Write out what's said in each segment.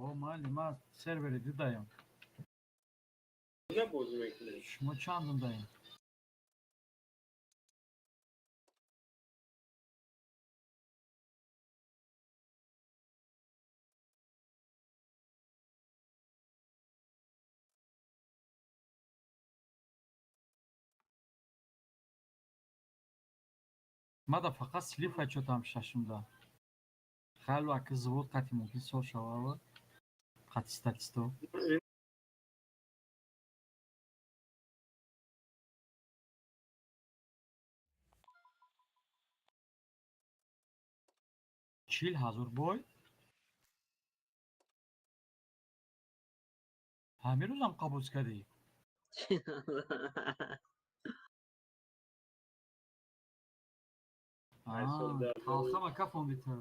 О, майли, ман сервери дидаям. Куҷа бозӣ мекунед? Шумо чандум даем? Мада фақат слифа чотам шашумда. Хайлу аки звод қати мумкин сол шавава. Қати статисто. 40 000 бой? Ҳамин рӯзам қабул кардӣ? Талхама кафонди ту.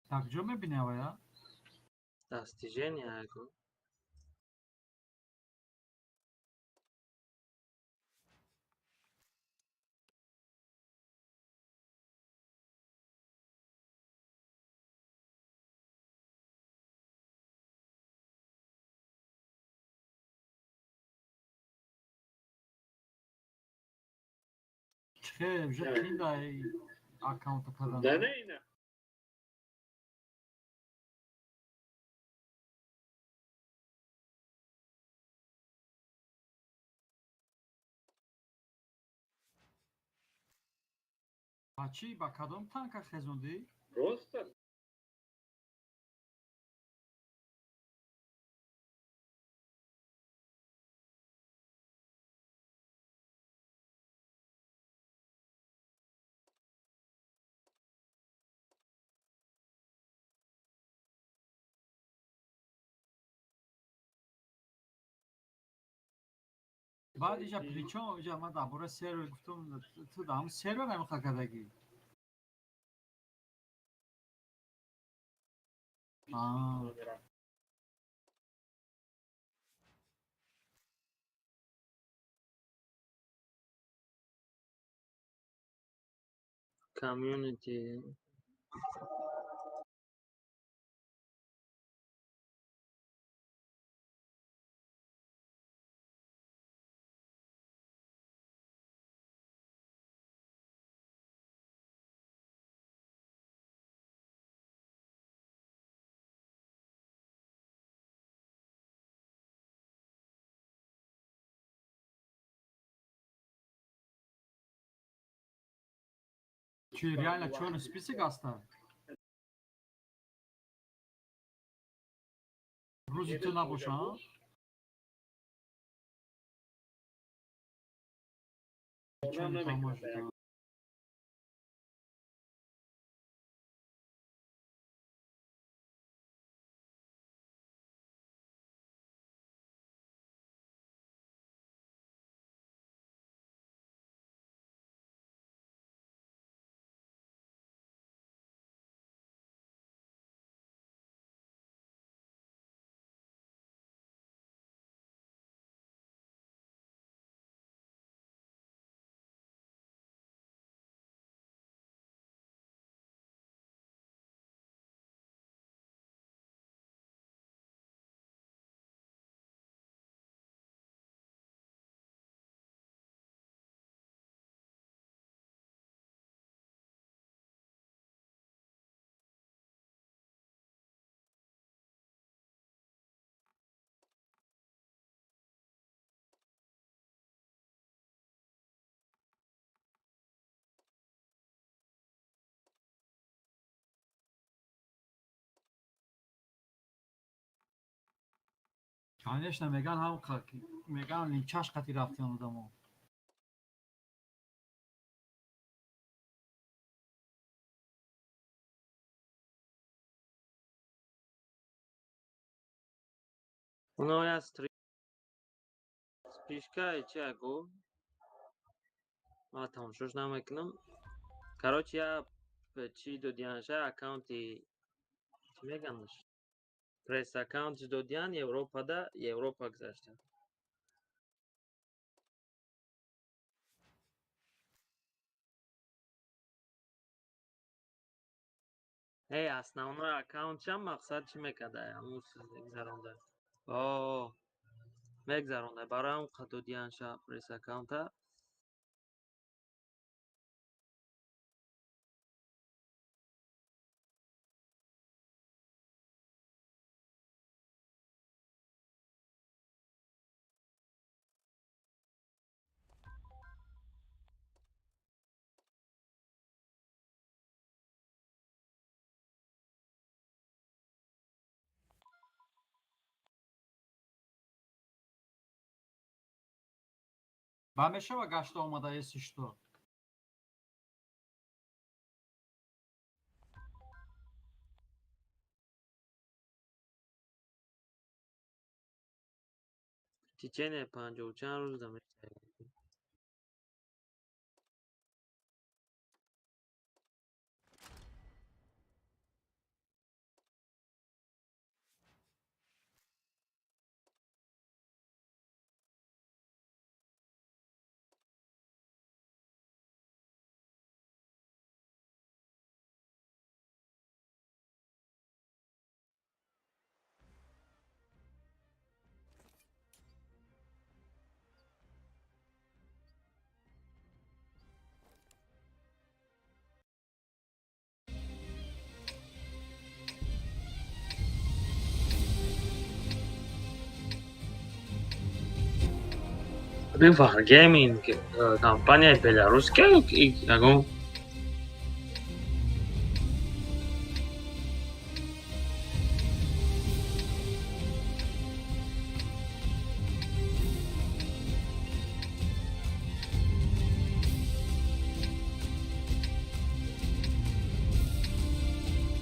Так ҷо мебини авая? Достижения аку. Чихе, уже қинда аккаунта кардан. Да не ина. Ба чӣ, ба кадом танка хезондӣ? Просто Баъд иҷа причом иҷа ман дар бораи сервер гуфтам, ту дар ҳамн сервер ҳамиқа кардагӣ. Community. Чи реально чёрный список аста? Рӯзи ту набоша, а? Чёрный тамошо. Конечно, меган ҳам меган линчаш қати рафтиан одамо. Оно я спишка чи аку? Ма тамошош намекунам. Короче, я чи додианша аккаунти чӣ меганаш? Пресс аккаунт додиан Европада, Европа гузашта. Эй, основной аккаунтшам мақсад чӣ мекарда? Ҳамун мегзаронда. О, мегзаронда. Барои ҳамун қадодиянша пресс аккаунта. Ба мешава гашта омада, если что. В течение панҷоҳу чанд рӯз да мешава. Wargaming компанияи беларусская ягон.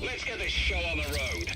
Let's get this show on the road.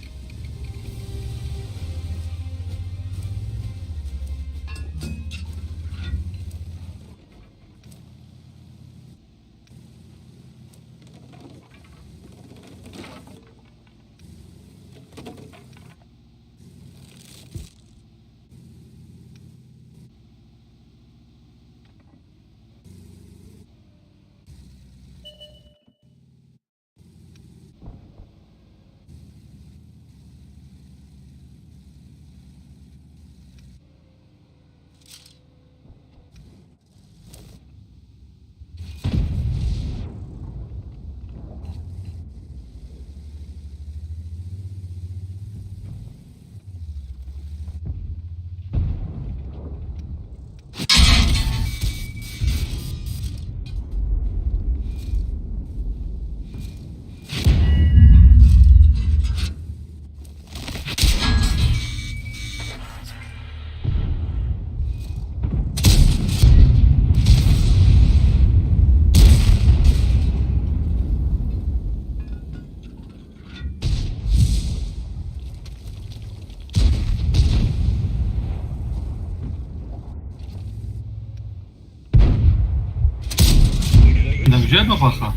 Да уже бабаха.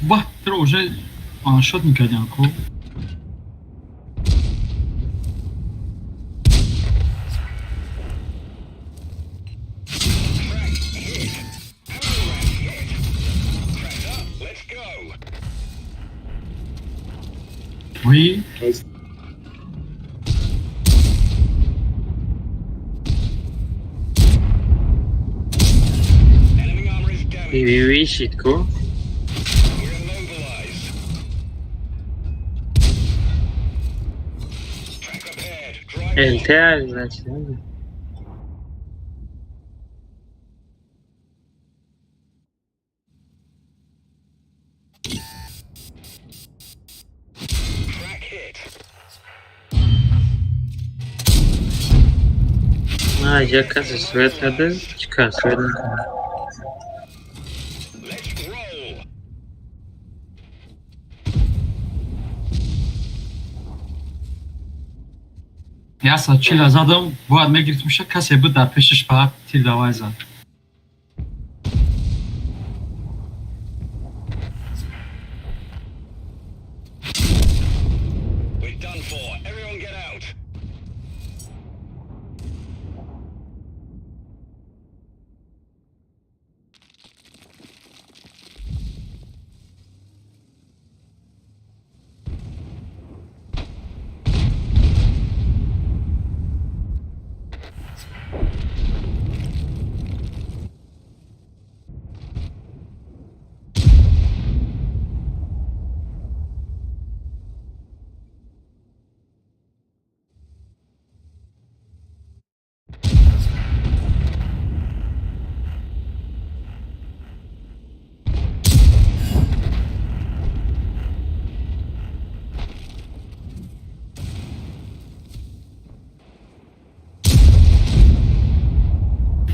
Ба, тро уже аншот мекардиам ку. Track hit. Ammo rack hit. Cracked up. Let's go. Oui. Enemy armor is damaged. Вишит ку. We're immobilized. Track repaired. Drive on. ЛТ значит. Track hit. На, я касе свет каде, чика свет накард. Let's roll. Я саат чила задам, бояд мегирифтмша, касе буд дар пешаш, фақат тир давай зад. We're done for. Everyone get out.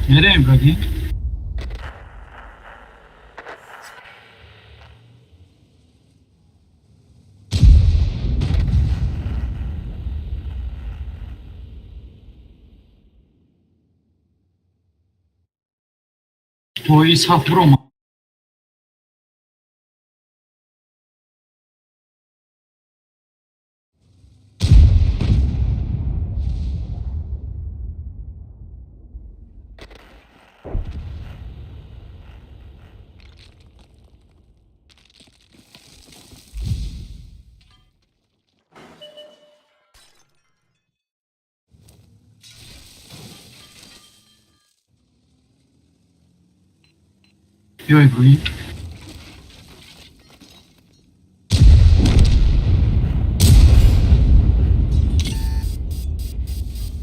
Мерем, Ибрагим. Тои саф бирома. Биё, Иброҳим.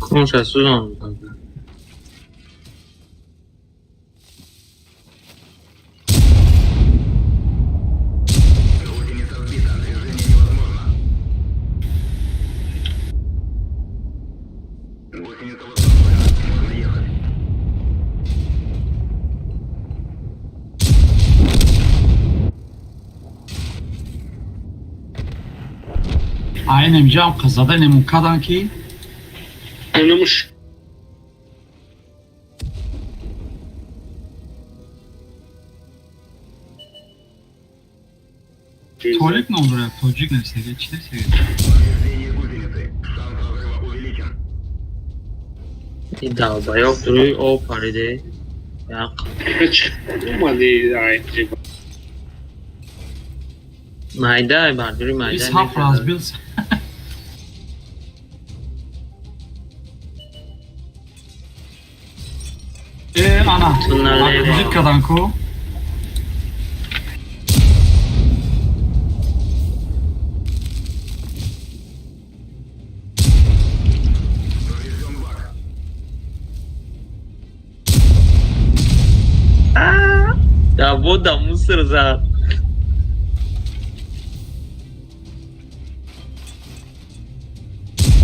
Кунша сӯзон. Гусеница сбита. Движение невозможно. Гусеница восстановлена. Можно ехать. Айнем ҷамъ заданемон карданд, ки Анамуш. Толик ном дорад, тоҷик нестеге, чӣ нестеге? Повреждение гусеницы. Шанс разрыва увеличен. И долбоёб рӯи об париде. Як Омади ай. майда бардури майда. Ис ҳафт разбился. Э, ана Туннеле. Вуҷуд кардан ку. Поврежден бак. Да вода мусор зад.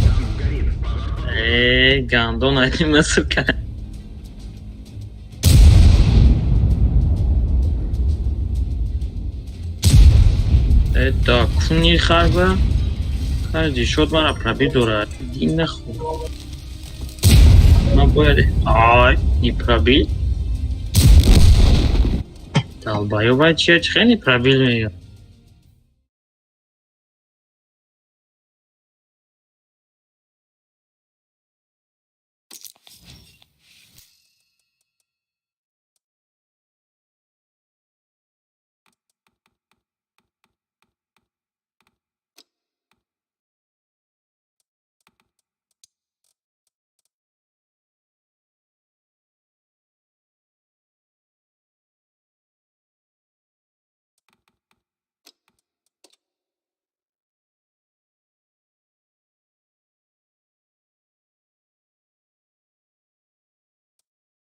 Танк горит. Пожар потушен. Э, гандон айди мусор кард. Э, да куни харба. Харҷи шод мара пробил дорад. Дин нахӯр. Ман бояд ай, не пробил. Долбоёб, чия чӣ хеле пробил меёд.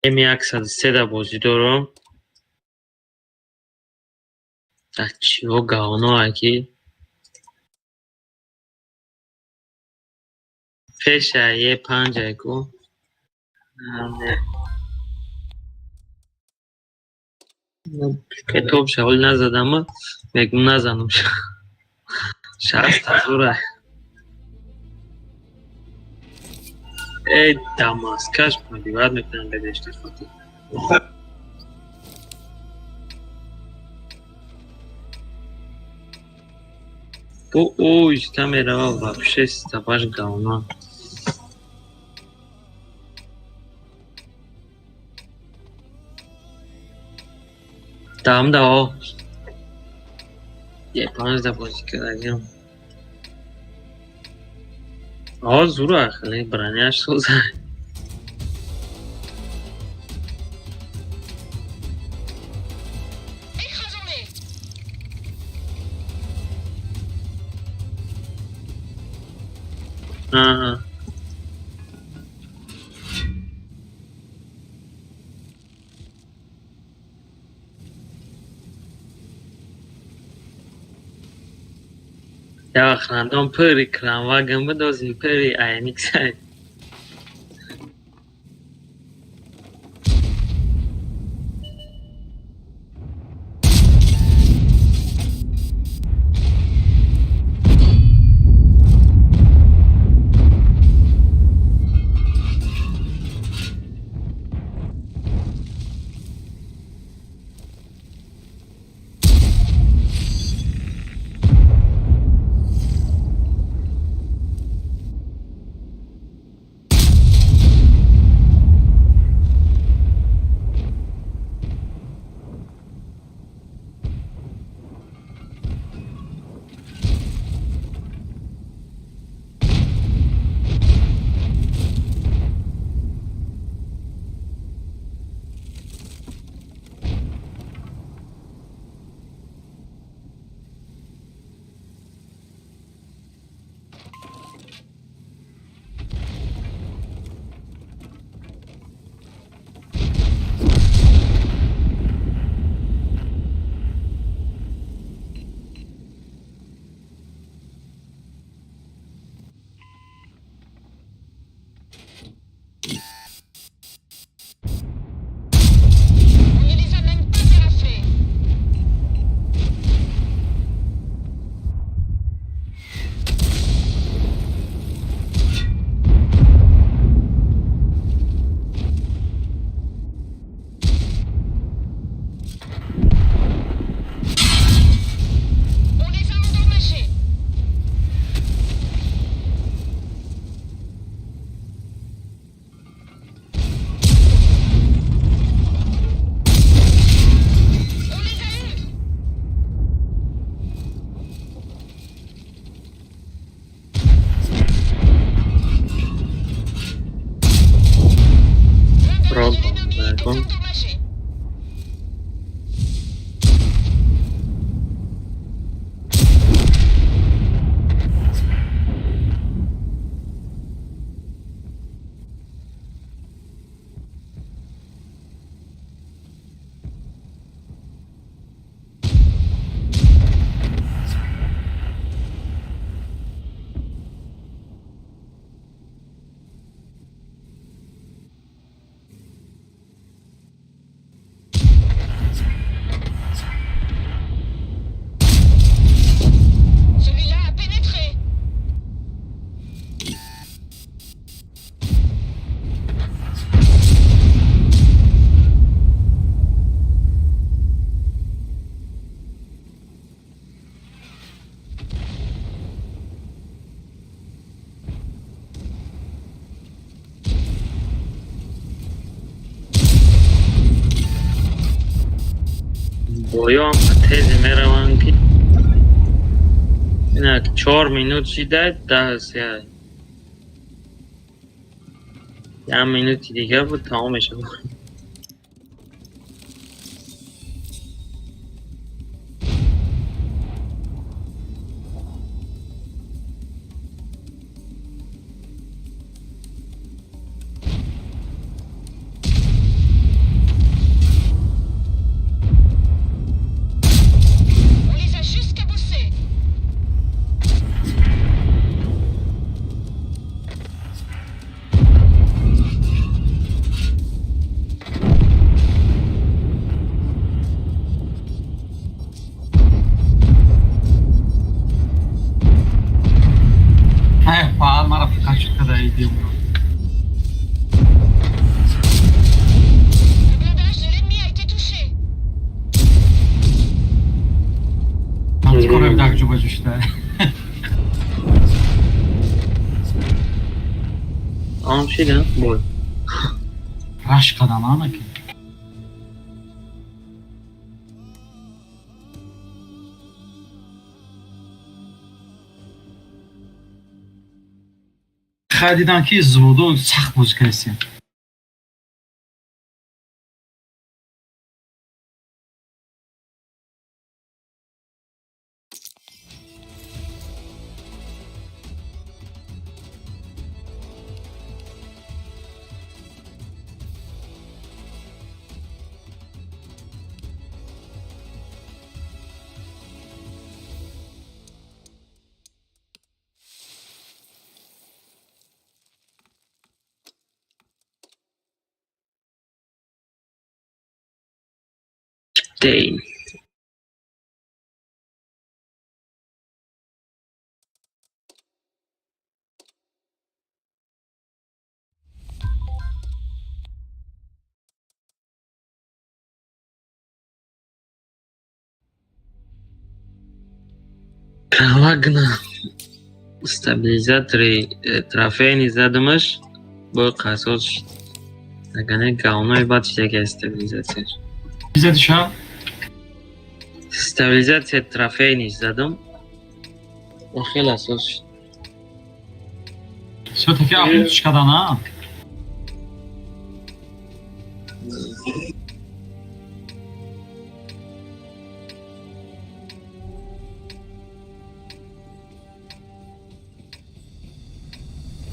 М103 да бозӣ дорам. Да чиҳо говно ки пеша е панҷ ку. Не. Китоб шавол назадам, мегум назанум. 60 ҳазора. Э, дамаскаш пробивать мекунам бедешти хотир. Бо оҳиста мерава, вообще стабаш говно. Там да о. Е панҷ да бозӣ кардагиам. О, зура хеле броняш соза. Écrasons-les. Аҳа. Як хандон пури кранваган бидозим, пури айниксай. Телефон. Endommagé. Celui-là a pénétré. Боёам тези мераванд, ки инак 4 минут шида, 10, як минути дигар буд, тамом мешавад. On les a juste cabossés. Ҳай, фаъал мара фикр када идем. Le blindage de l'ennemi a été touché. Скоро так ҷубаҷу шуда. Тамом шида бой. Рашк кадам анаки. Хай, дидам, ки взводо сахт бозӣ кардастем. Дей. Лагна. Стабилизатори трофейный задумаш, бо қасос шид. Агане говнои бад шидаги стабилизатсияш. Изадиша? Стабилизатсия трофейный задум. О, хеле асос шид. Всё-таки апнутиш кадан, а?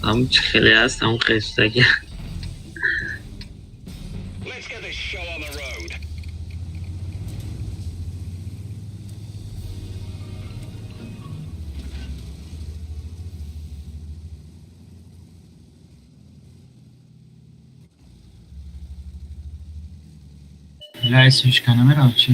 Ҳам чӣ хеле аст, ҳам хеле шидаги. Let's get this show on the road. Ляйс ҳеч ка намерав чи?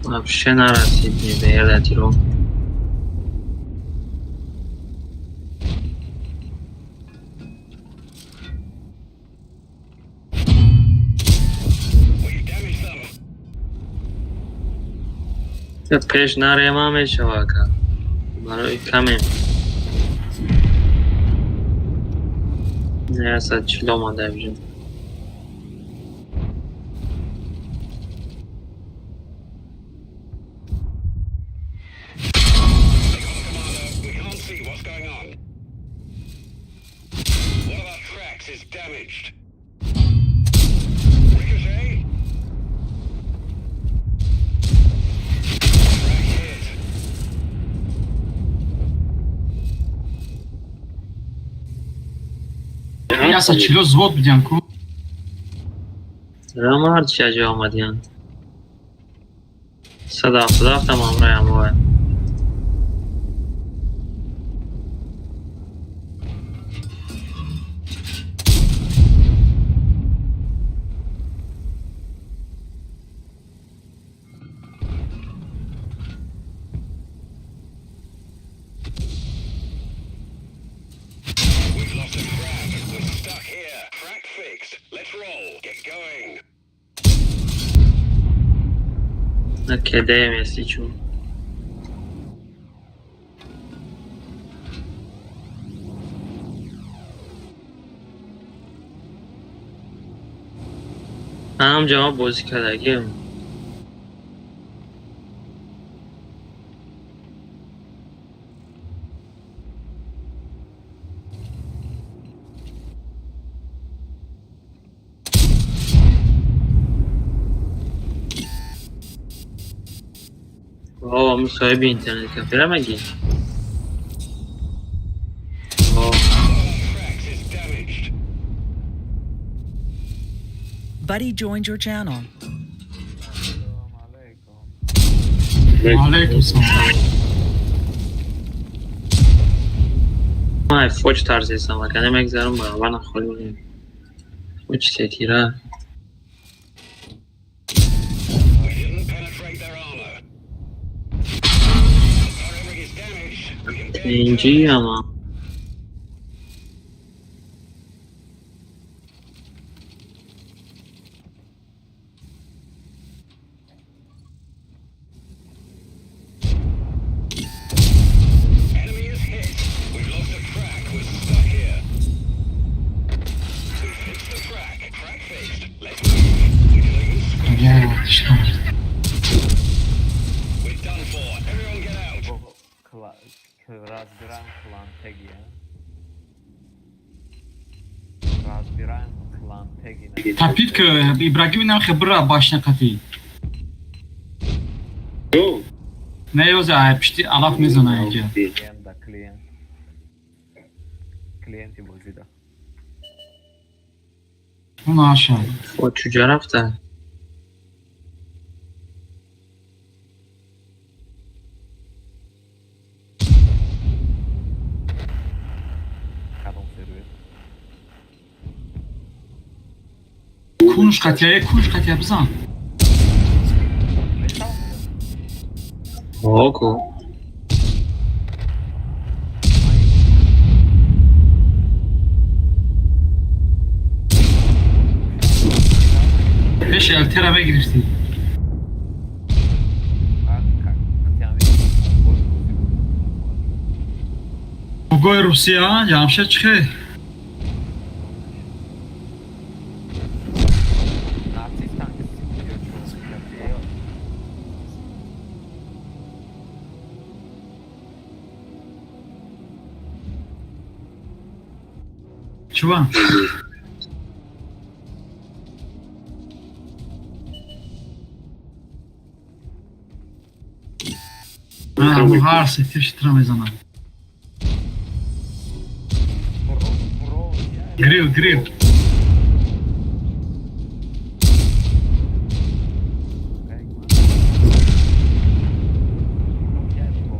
Вообще нарасид невероятно. We've damaged them. Пеш нарема мешава ка. Барои каме. 140 омада бижем. see what's going on. One of our tracks is damaged. Ricochet. Track hit. Яса чило взвод будян ку. Рама ҳарчи аҷо омадиян. 177 ам ҳамроҳи ҳамовай. We've lost a track. We're stuck here. Track fixed. Let's roll. Get going. На кедаем, если чё. Ҳам ҷавоб бозӣ кардагим. О, мусоҳиби интернет кафера мегӣ? О, One of our tracks is damaged. Buddy joined your channel. Алейкум салом. Ман фоч тарзесам, ака намегзарам, баробар нахоҳӣ. Фоч сетира. We didn't penetrate their armor. The turret rig is damaged. We can barely Инҷи turn it. ама. Enemy is hit. We've lost a track. We're stuck here. We fixed the track. Track fixed. Let's move. We didn't even scratch Я что? We're done for. Everyone get out. Разбираем клан Теги, а? Разбираем клан Теги. Попитка Ибрагим нам хебра башня қати. Ё. Не ёза ай пишти алаф мезана инҷа. Клиент, да, клиент. Клиенти бозида. Наша. Фоч чуҷа рафта? Кадом сервер? Кунш қатия, кунш қатия бизан. Метал? О, ку. Пеш элтера мегирифти. А, как? Тя ми бой бозида. Бугои Русия, Ҷамшед чихе? Нацист танк си чо. Чува? Ҳар се тир шитра мезанад. Бро, бро, я. Грил, грил. Я бро.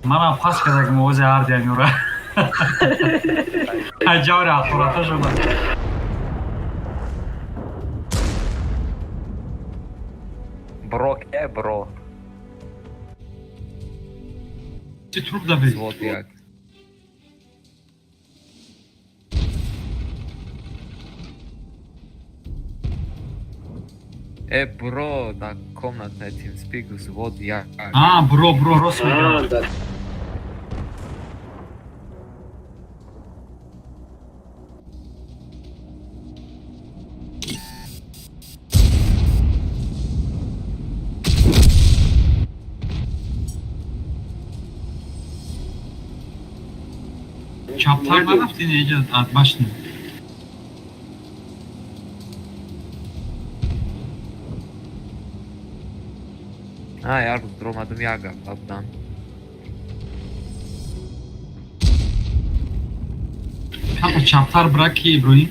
Манам пас кардагим овози ҳар диамюра. Аҷаври аққурата шуда. Бро, е, бро. Ти труп да бе. Взвод як. Е, бро, на комнат на TeamSpeak взвод як. А, бро, бро, рост А, мегӯяд. да. Чаптар нарафти, неҷа от башни. А, як рӯз дуромадам, як ҳафта будам. Камтар чаптар бира ки, Иброҳим.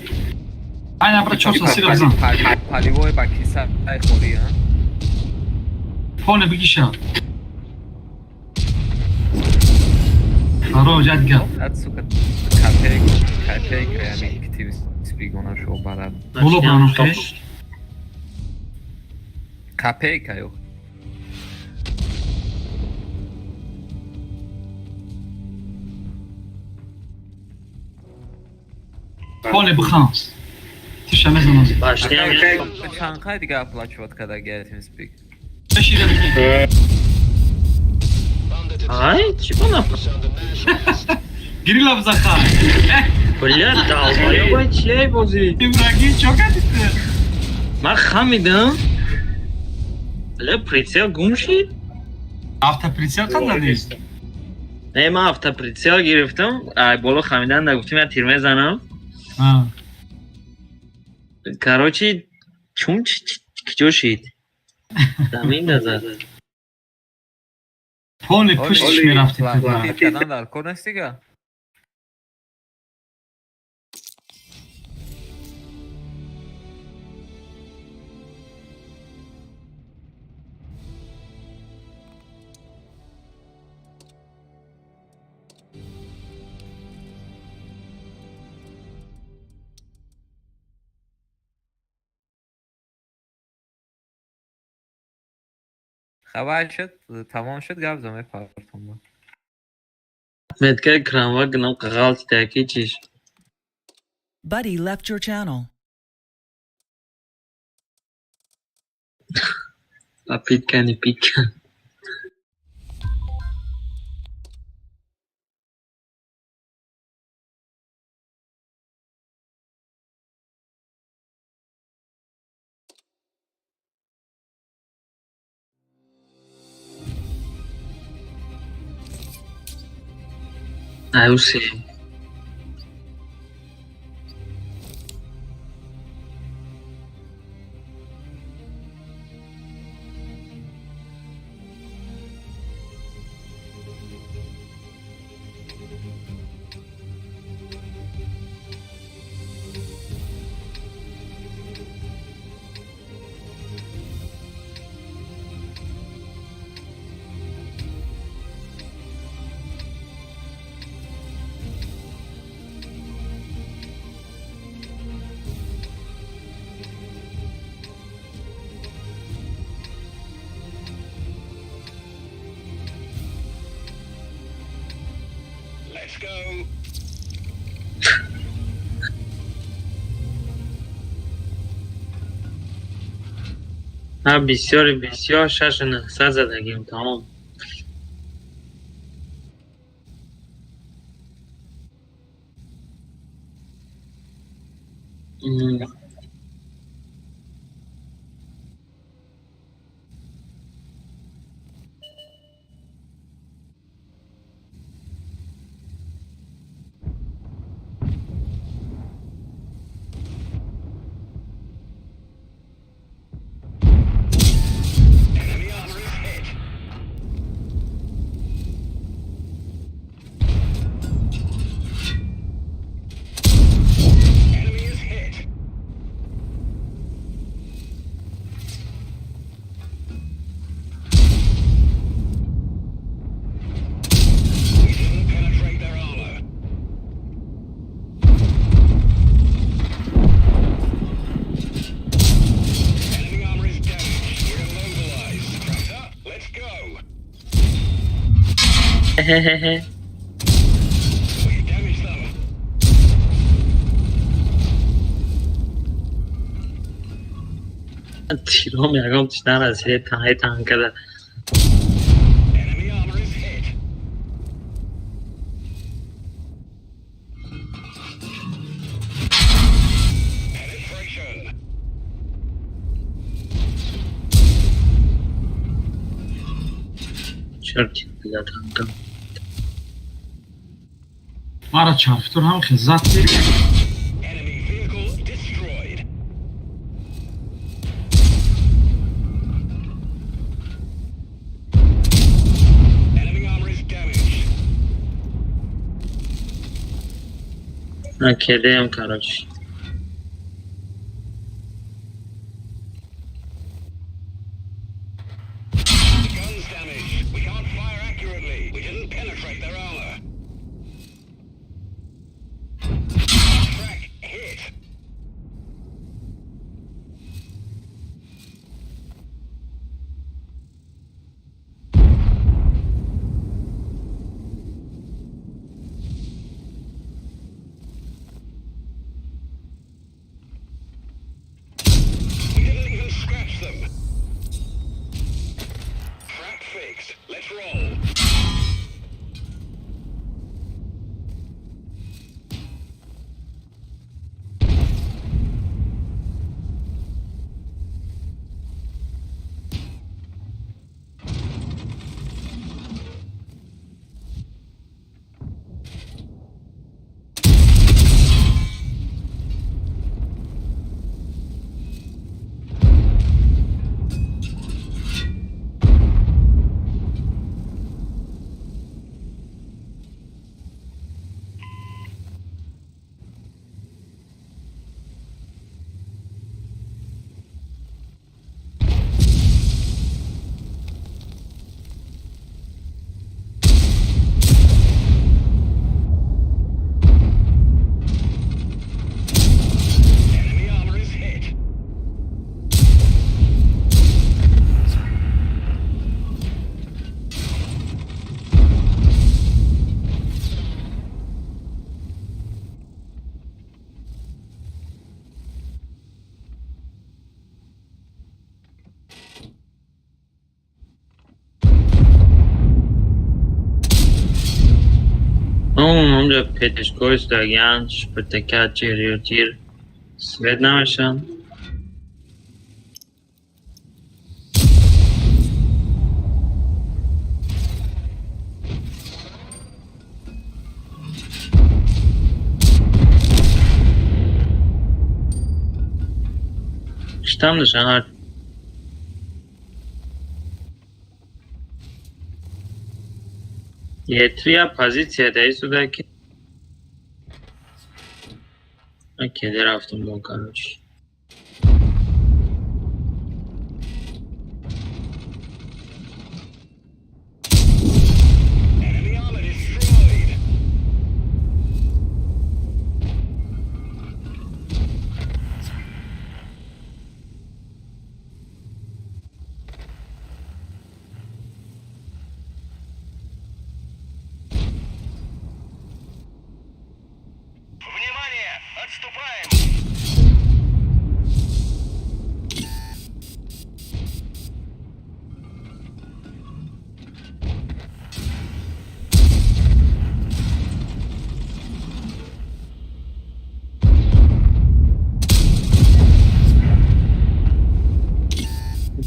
Ай, набра, чорса сира бизан. Паливои ба кисаи холӣ, а? Поле бигиша. Харо, ҷадга. Ад, сука, копейка, копейка, яъне ки TeamSpeak шо барад. Боло бирану хеш. Копейка ё. Поле бихан. Тиша мезанам. Башням. Чанд қай дига оплачивать кардагия TeamSpeak? Бешира бигир. Ай, чӣ бона? Гирила бизаха. Бля, долбоёбай, чиай бозӣ? Ибрагим, чо кардӣ ту? Ман хамидам. Бля, прицел гум шид? Автоприцел қандай нест? Не, ман автоприцел гирифтам. Ай, боло хамидан нагуфтим, я тир мезанам. А. Короче, чум киҷо шид? Замин назад. Поле пуштиш мерафти ту. Платить кардан дар кор нест дига? Хабар шуд, тамом шуд, гап зан, мепартом. Меткаи кранва гинам қағалтидаки чиш. Buddy left your channel. Попытка не пика. Ай, усе. Let's go. Ҳа, бисёри бисёр шашу нӯҳсад задагим, тамом. Enemy armor is hit. Enemy is hit. We didn't penetrate their armor. Enemy armor is damaged. We're immobilized. Tractor, let's go. Хе-хе-хе. We've damaged them. Тиром ягон чиз нарасиде, таҳи танг када. Enemy armor is hit. Penetration. Чёрти, бля, танкам. Мара чархтур ҳам хизат ки Enemy vehicle destroyed. Enemy armor is damaged. Ман кедаям, короче. The gun's damaged. We can't fire accurately. We didn't penetrate their armor. Track hit. We didn't even scratch them. Trap fixed. Let's roll. Enemy armor is hit. Унҷо петишкои истодагианд, шптк чир ё тир свет намешаванд. Штам дошан ҳар Етрия позитсия дар истуда ки ман кеде рафтам бо, короче. Enemy armor destroyed. Внимание! Отступаем!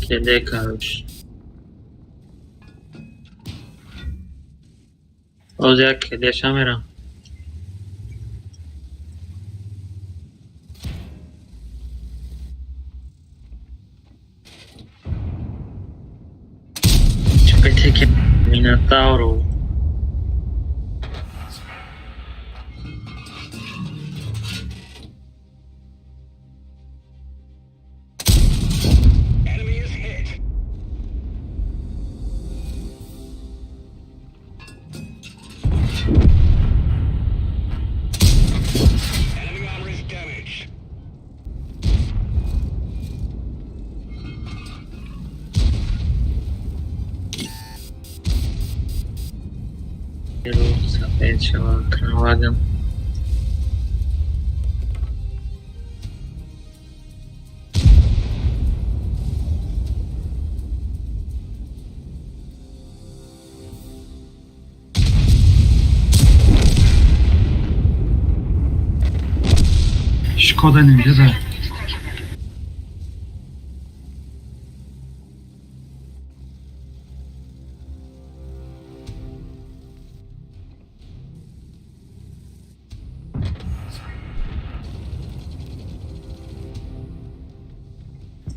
Кеде, короче. Боз як кедеша мерам. ЧПТК Минотавру. Enemy is hit. Enemy armor is damaged. Сафед шава кранваген. Шкода нинҷа.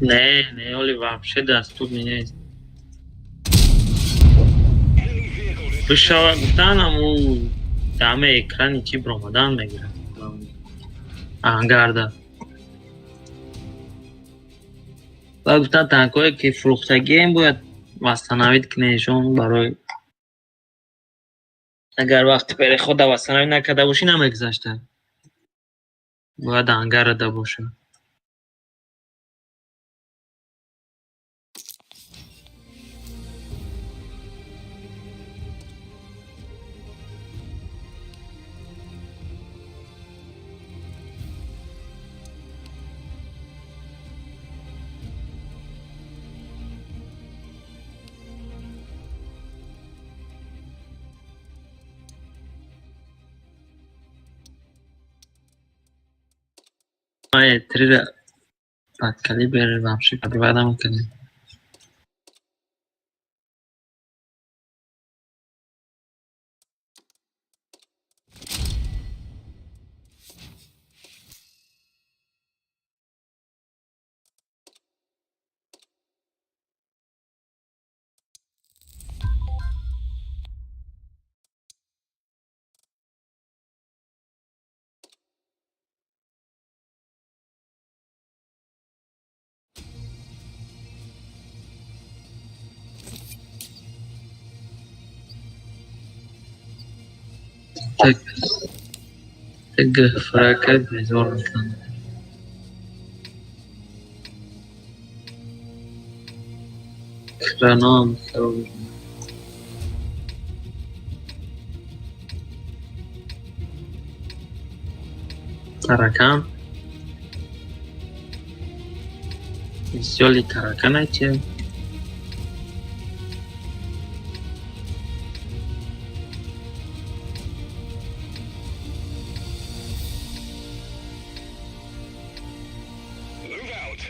Не, не, оли вообще доступный нест. Enemy vehicle destroyed. Бишава гуфтанам, ӯ даме экрани чӣ бромадан мегирад. Ангарда. Баъд гуфтан, танкое ки фурӯхтагием, бояд восстановить кунешон, барои агар вақти перехода восстановить накарда бошӣ, намегузашта. Бояд ангарада боша. Трира под калибр вообще пробивать кардем. Так, фрака безор мекунад. Краном хароб. Таракан. Весёлый таракан найти. Move out.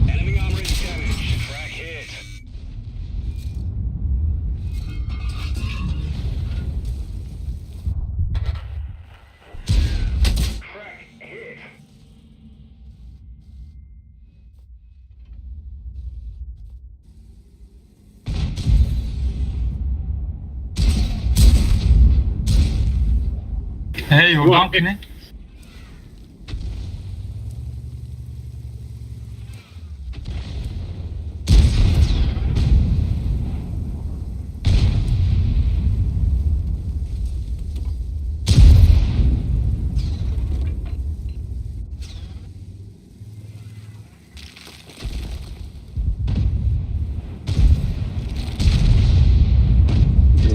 Enemy armor is damaged. Crack hit. Crack hit. Эй, ёрдам кунед.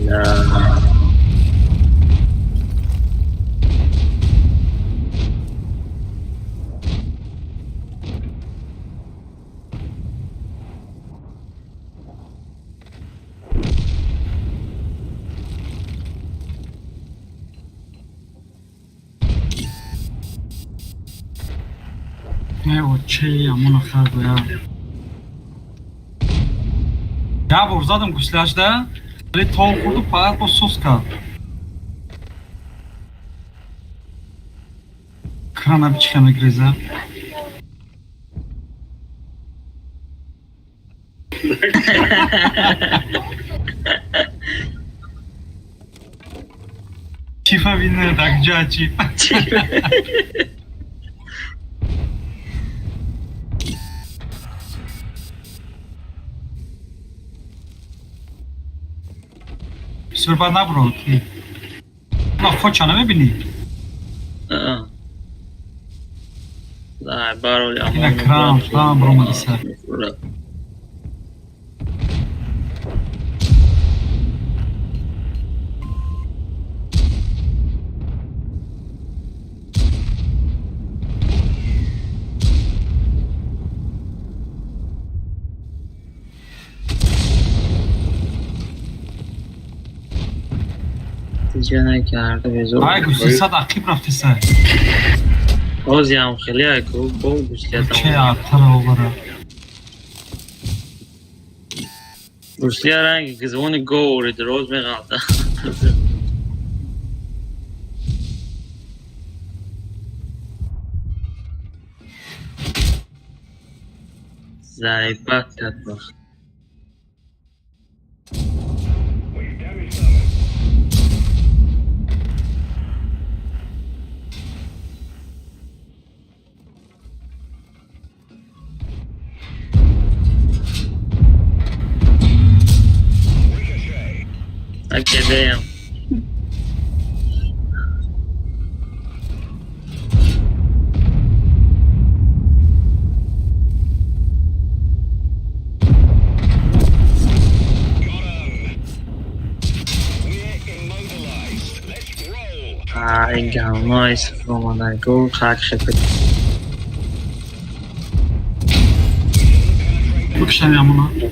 Да. Э, очи, амона хар гоя. Я бор задам гуслашда, вале тов хӯрду, фақат бо сус кард. Крана бичиха мегреза. Чифа винер так ҷа чифа. Бисёр бад набро ки. На хоча намебинӣ? Аа. Да, бароли. Ина кран, кран бромадиса. Натиҷа накарда безор. Ай, гуслиса дақиб рафтеса. Ҳозиам хеле айку бо гуслия. Че артара обара. Гуслия ранги звони говорит, роз меғалта. Заебать кард бах. We've damaged them. Ricochet. Акедеям. Got 'em. We're immobilized. Let's roll. Ай, говно омадаку хак хепе. Бикшам ямуна. We're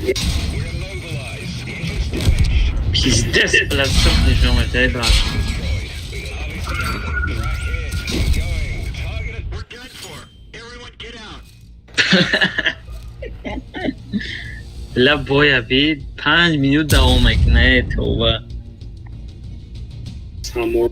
immobilized. The engine's damaged. Пиздец, бля, сурх нишон метаи брат. Destroyed. We can hardly see anything. Crack hit. Keep going. Target it. We're done for. Everyone get out. Бля, боя би 5 минут давом мекунад, э, тавба. Самор.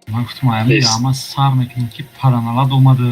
Ман гуфтам аями ама сар мекунем ки параналад омада.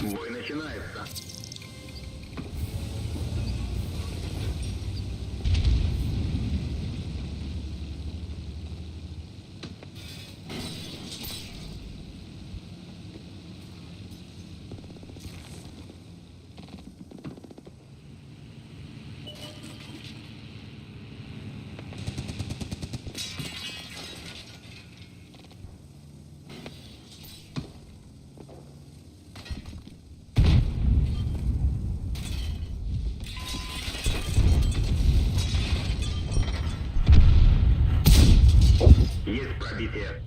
Бой начинается. Есть пробитие.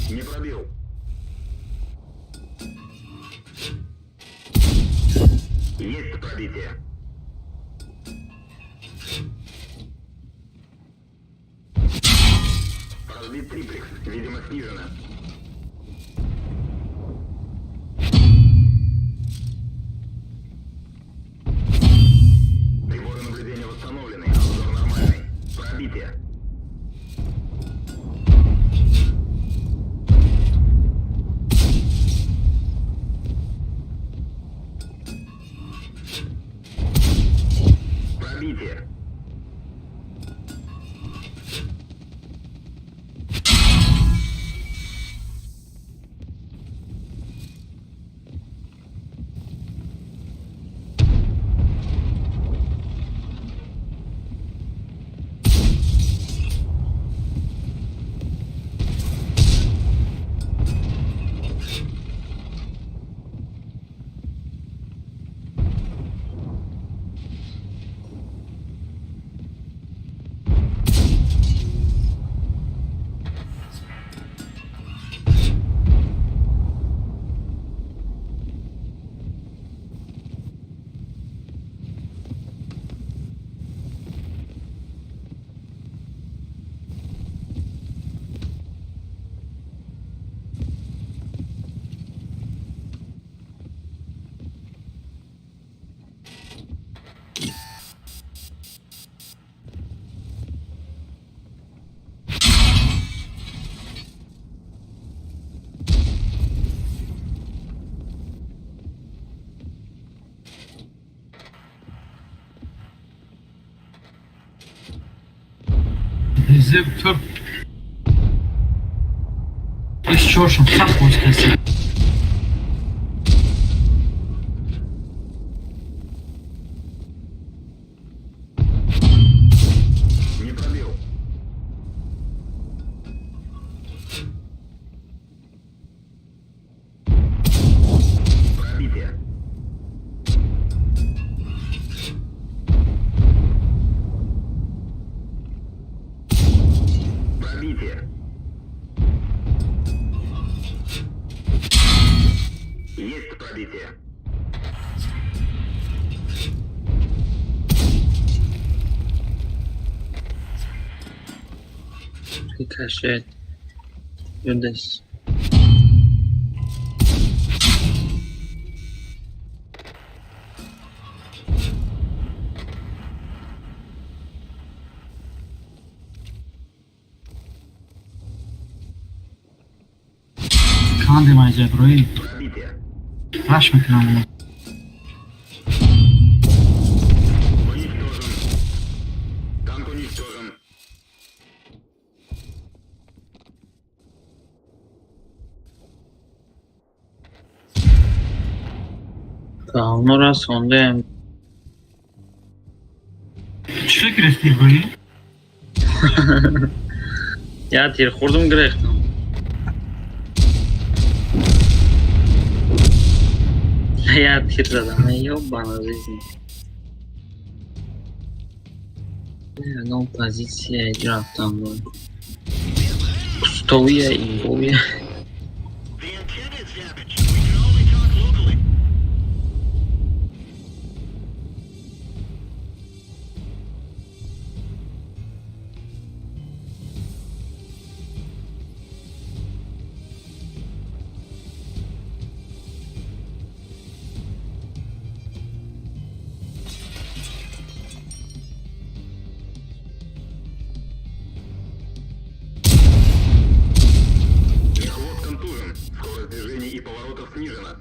Не пробил. Есть пробитие. Разбит триплекс. Видимо, снижено. Зеб тур. Иш чоршум сахт боз каси. Не пробил. Пробитие. Пробитие. Есть пробитие. Рикошет. Юдес. Канди майҷа брои. Пробитие. Раш мекунам. Уничтожен. Танк уничтожен. Говно расондаем. Чӣ гирифтӣ брои? Я тир хӯрдум гирехтам. Я тир задам. Ёбана жизнь. Ягон позиция рафтам бо. Кустовия имбовия. The antenna is damaged. We can only talk locally. Мехвод контужен. Скорость движений и поворотов снижена.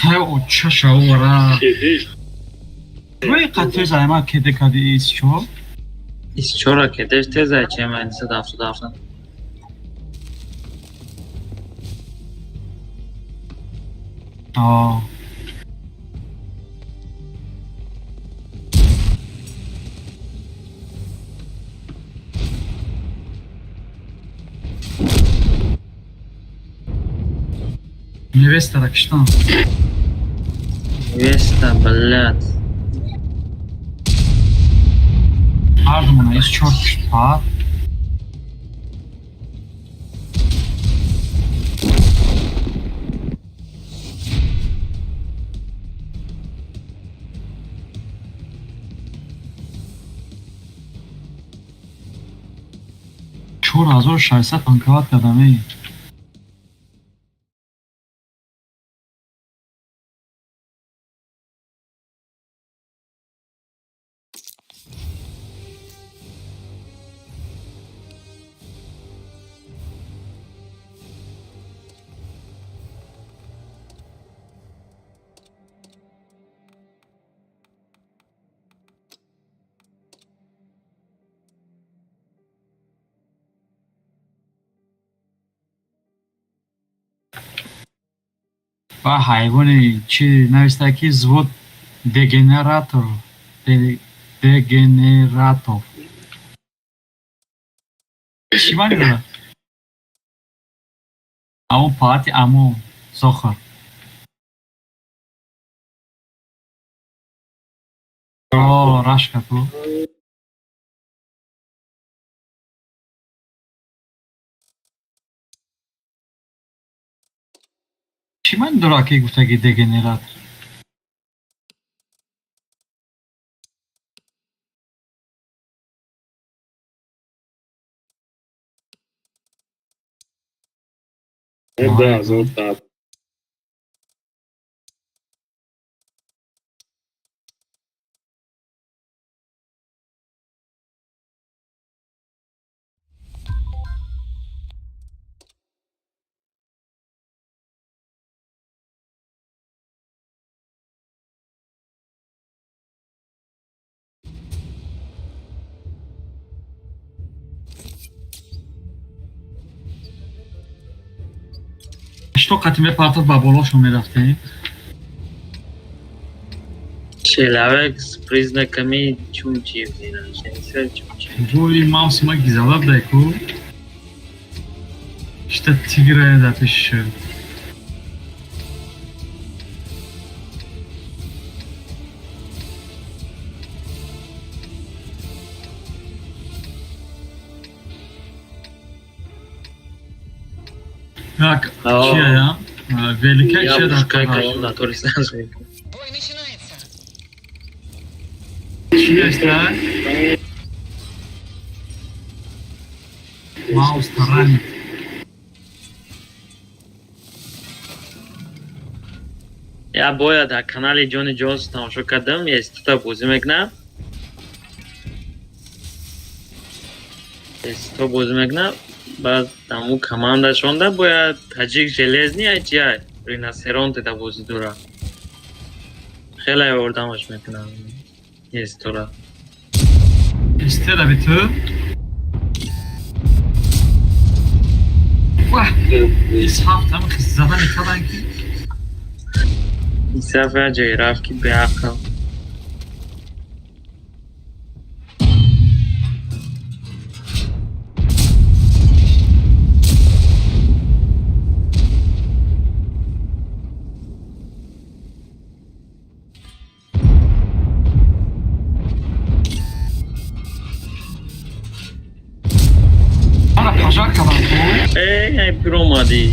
Тай оча шавара. Кедеш. Брои қатъи займа кеде кади ис чо? Ис чора кедеш тезай чема 177. Аа. Невеста киштан. Веста, блядь. Ҳардумона ис чор кишт па. 4600 танковат кардаме. Ва ҳайвони чи нависта ки взвод дегенератор дегенератов. Чӣ маъни дорад? Амо палати амо зохир. О, рашка ту. Чӣ маъни дорад ки гуфтаги дегенератор? Да, золота. Что қати мепартод, ба болошон мерафтем. Человек с признаками чумчи. Гӯи мавсима гизала будай ку. Шта тиграя дар пеши. Так, чия? Велика Я чия дар пушкай қаҳр? калон натори сан. Бой начинается. Чия иста? Маус таранит. Я бояд дар канали Ҷони Ҷонс тамошо кардам, естута бозӣ мекунам. Есто бозӣ мекунам, баъд таму командашонда бояд таҷик железный ай чи ай риносеронте да бозӣ дора. Хеле ёрдамаш мекунам естора. Истера биту. Ваҳ, ис ҳафтам зада мекардан ки. Исаф я ҷое рафт ки беақл. Мара пожар кардан ку. Эй, ай биромадӣ.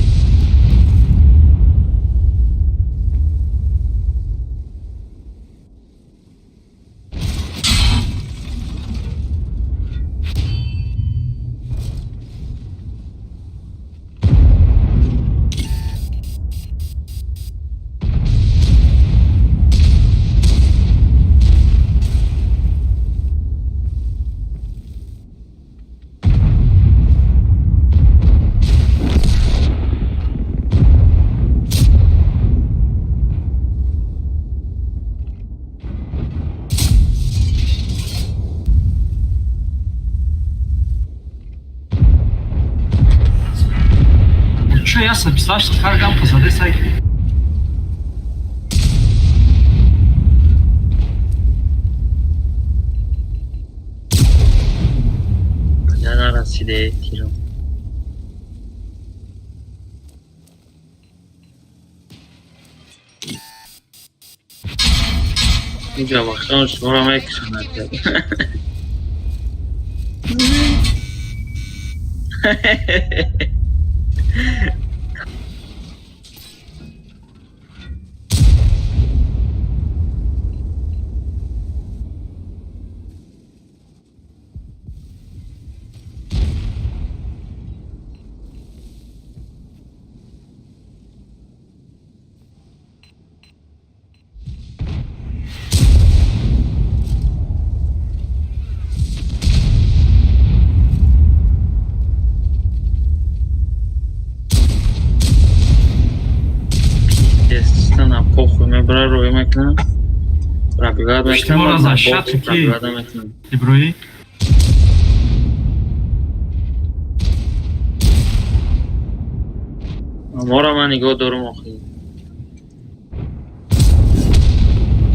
Чо я саписаш харгам пасаде сай. Я нарасиде тирам. Инҷа вақтон шуморо мекушонад. Естественно, похуй мебара, рӯй мекунам. Пробивать мекунам. Иштиморо за шату ки? Пробивать мекунам. Иброи. Моро ман нигоҳ дорум охи.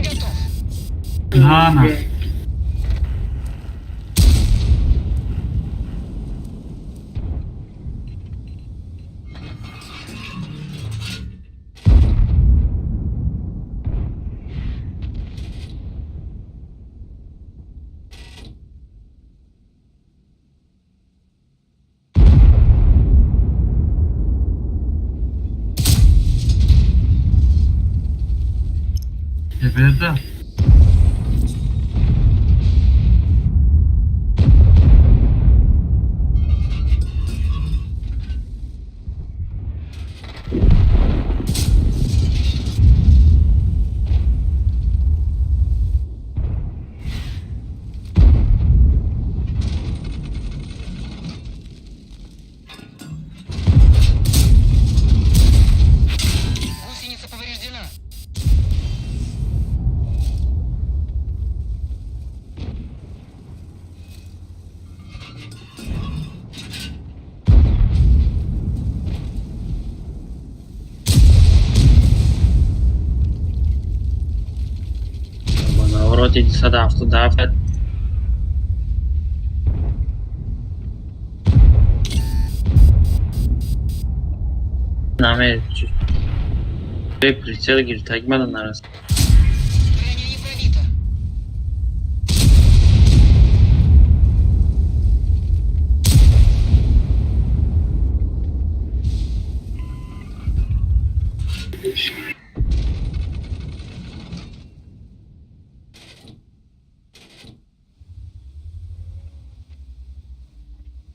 Готов. На, на. Эбеда. Гусеница повреждена. Вертолёти 277. Наме прицел гирифтагӣ мада нарасад. Броня не пробита.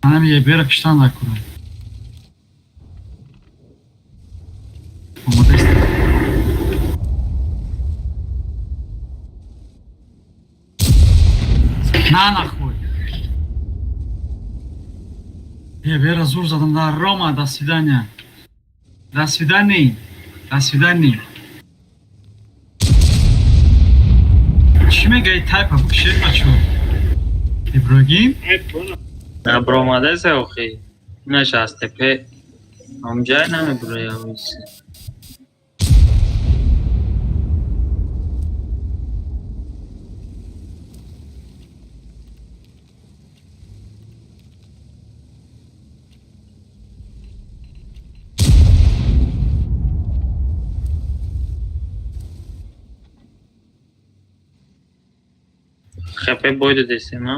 Манам ебера киштан накунам. Омода ист. На нахуй. Ебера зур задам да Рома, до свидания. До свидания. До свидания. Чӣ мегаи тайпа букшед бачо? Иброгим? Набромадеса охи. Инаш аз тепе ҳамҷай намебуроям. Хепе бой додесем, а?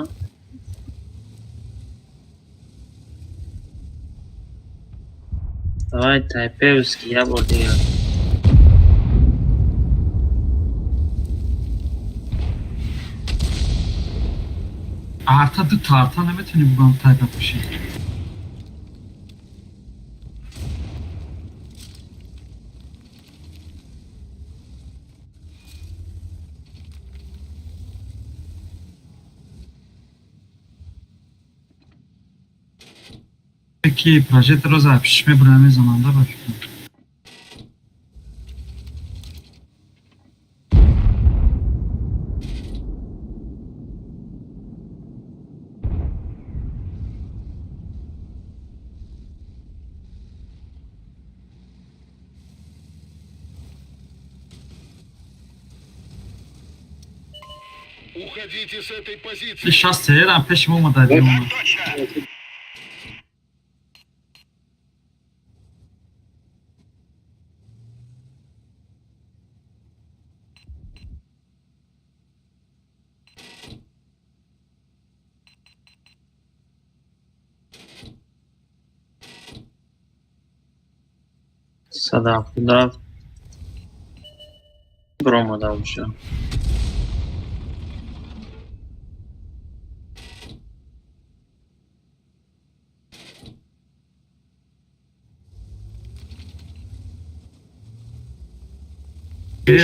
Давай тайпевский, я бор дигар. Арта ду та арта наметавонӣ бугам тайпа пушӣ. Ки прожекторро запиш мебурам мезанам да ба фикрам. Уходите с этой позиции. Шаст серам пеши мо омада диёма. Точно! 177 бромада уже.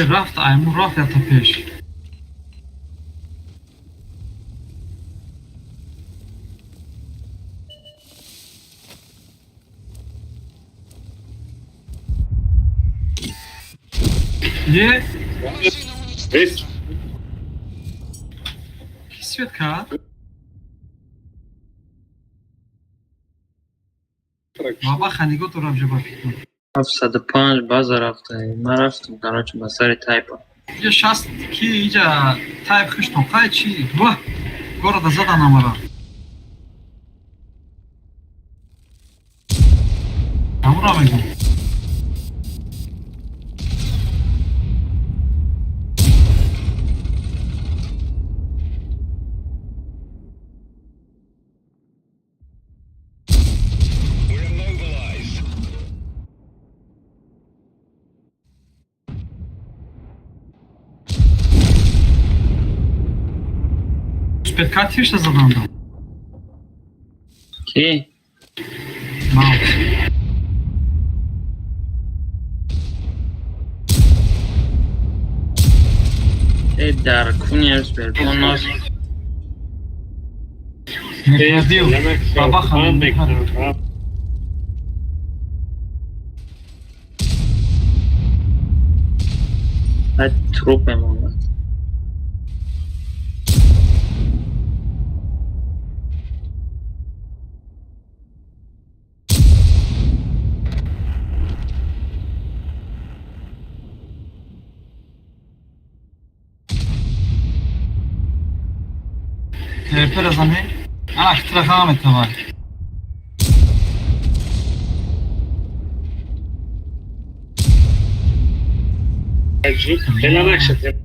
Рафт айму рафт ята пеш. Е, Машина уничтожена. ки свет кард? Баба ханигот дорам ҷо ба фикрам. 705 база рафта. Ман рафтам, короче, ба сари тайпа. Иҷа шаст ки иҷа тайп хиштон қай чи? Ва! Города задан амара. Амура мегум. We're immobilized. Суперкар тишта задан да. Ки? Маус. Э дар куни суперпон нос. Меҳдил. Баба ханигот. Баъд труп мемонад. ПВП зане, ана хитраха наметавад. Хела накшад.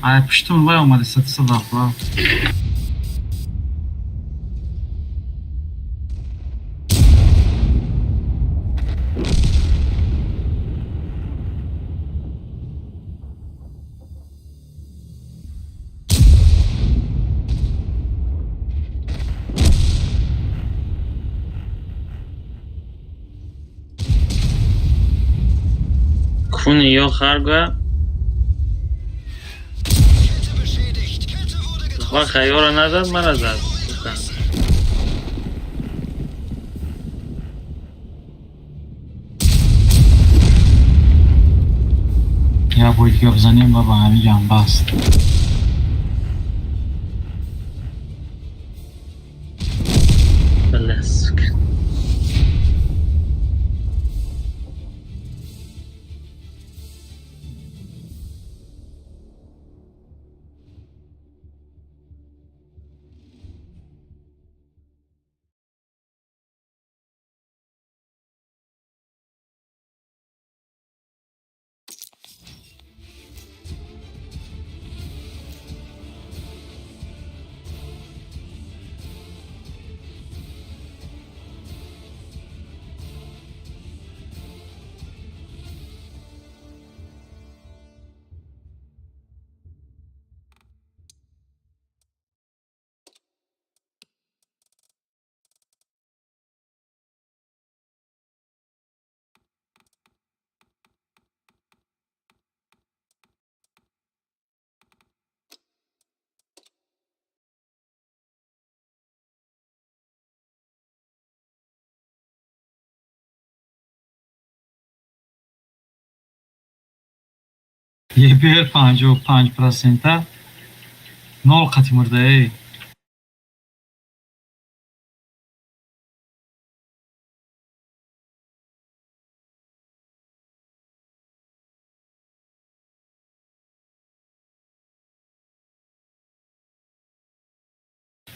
Ай, пуштун вай омади сатиса дафла. Куни ё харга ва хаёра назад, мара зад. Сука. Я бой дига бизанем ва ба ҳамин ҷанба аст. Бля, сука. ЕБР 55%, нол қати мурдаэ.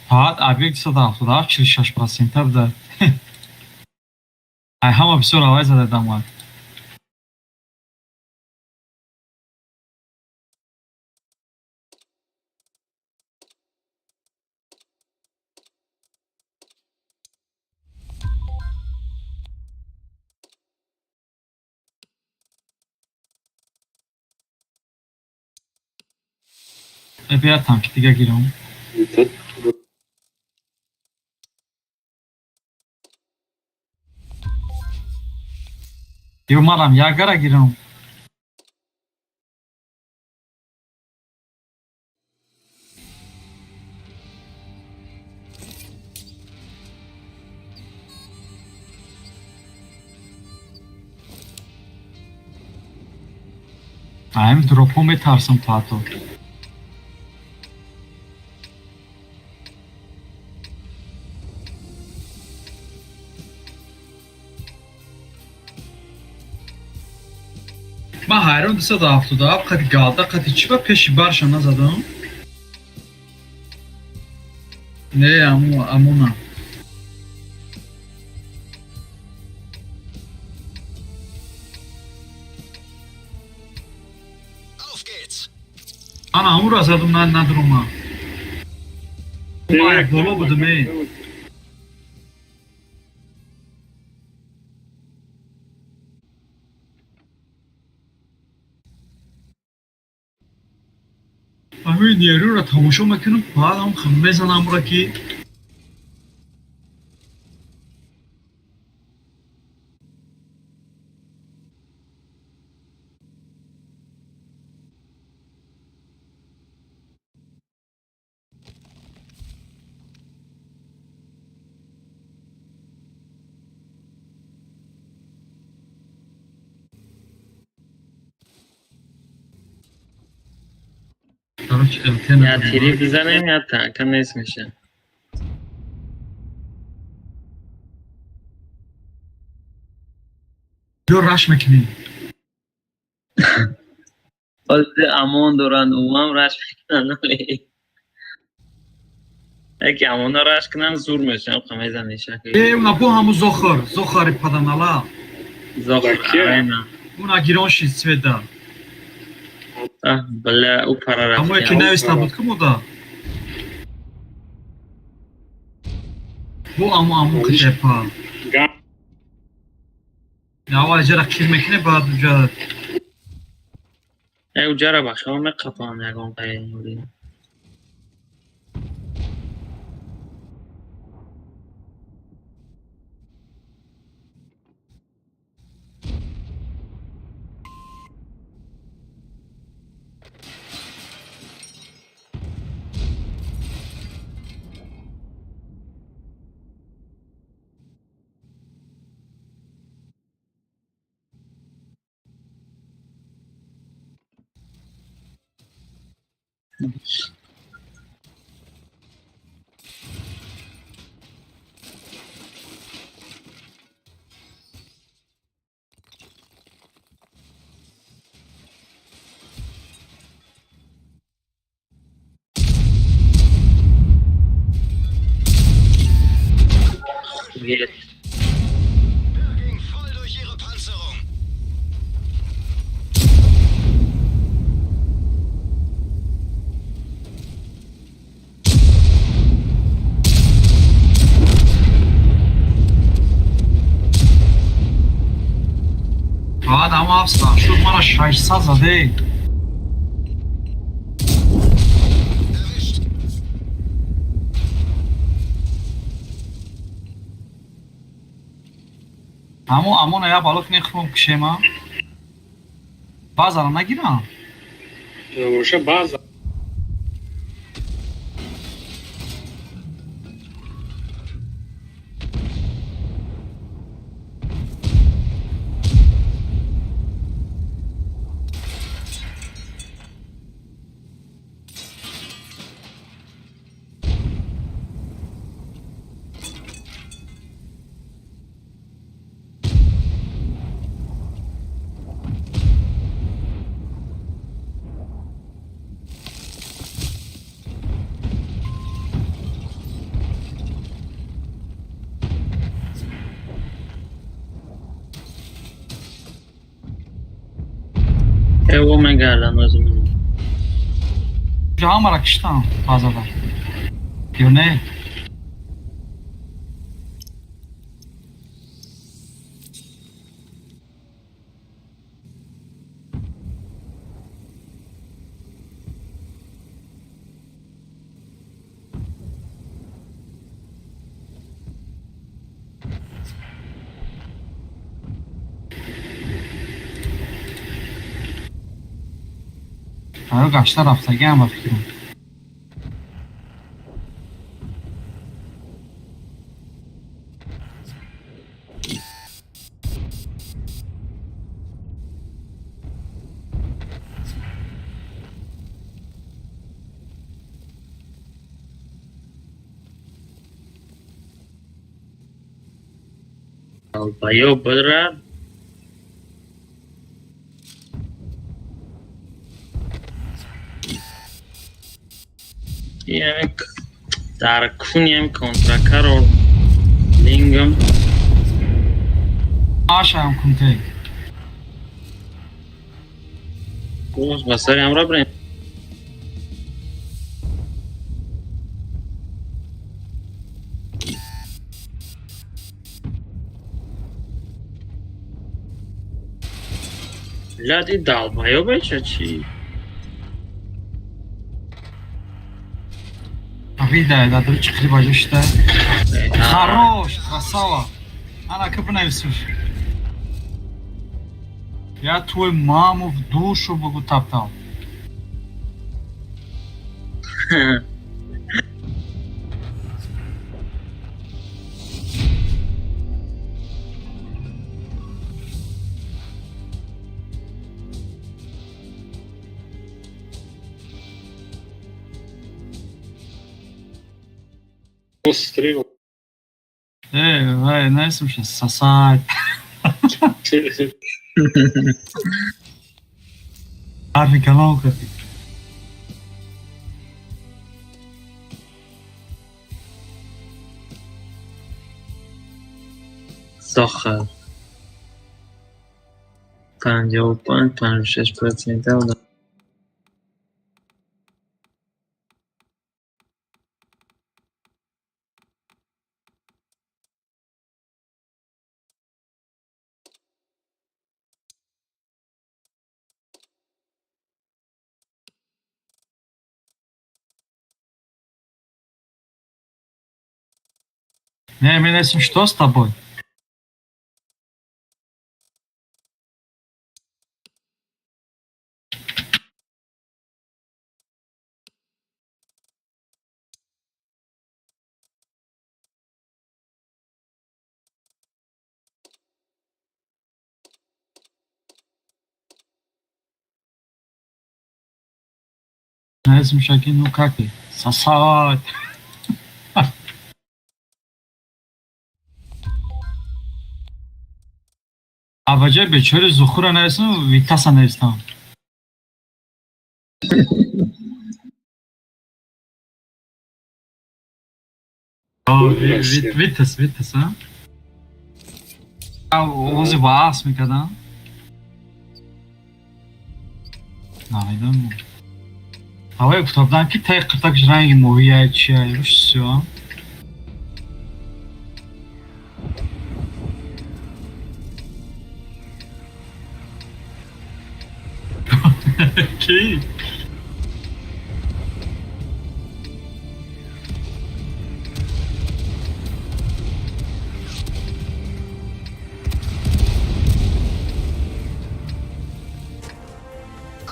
Фақат объект 177, 46% буда. Ай ҳама бисёр авай зада дамад. Бия танки дига гирам. Ё марам ягара гирам. Аим дропо метарсам то. Ман ҳайрон 277 қати галда қати чӣ ба пеши барша назадам? Не, амона. Ана амура задум на надрума. Ма боло будум эй. Ҳамин нерӯро тамошо мекунам, баъд ҳам мезанам ра ки Короче, ЛТ. Я тири бизанем, я танка нест меша. Биё, раш мекунем. Ҳозир амон доранд, умам раш мекунанд. Яке амона раш кунанд, зур мешавам, қамезан ишак. Э, уна бо ҳаму зохар, зохари паданала. Зохар арена. Уна гирон шид цвета. А, бля, ӯ пара рафт. Ҳамое ки нависта буд ку мода. Бо аму китепа. Аввал ҷара қир мекуне, баъд уҷа. Э, уҷара ба хиёл меқапам ягон қайи. Der ging voll durch ihre Panzerung. Баъд ҳама ҳафт шуд, мара 600 заде. Erwischt. Ҳамо амона я бало кунем, худмон кушема. Баъзара нагирам. Воша база. Э, мегардан озим. Ҳамара киштам базада. Ё не? Аю гашта рафтагиам, ба фикрам. Долбоёб бра. Як дар кунем контракаро лингам. Ашаам кунте. Боз ба сари ҳамро бирем. Блядь, и долбоёб ча чи? Вида, да, чиқри баҷо шида. Хорош, красава. Ана ка бинависуш. Я твой маму в душу бугу таптал. Стрим. Вай, наисм ша сосать. Ҳарфи калон кардӣ. Зохар. 55, 56%. Не, менесим, что с тобой? Наисм шаки, ну как ты? Сосать. А ба ҷои бечори зухура нависам, Витаса навистам. Витас, Витас, а? Овози баҳс мекардам. Намедонам. Ҳавое гуфта будам, ки таи қиртакш ранги моҳия чия, руш сиё. Ки?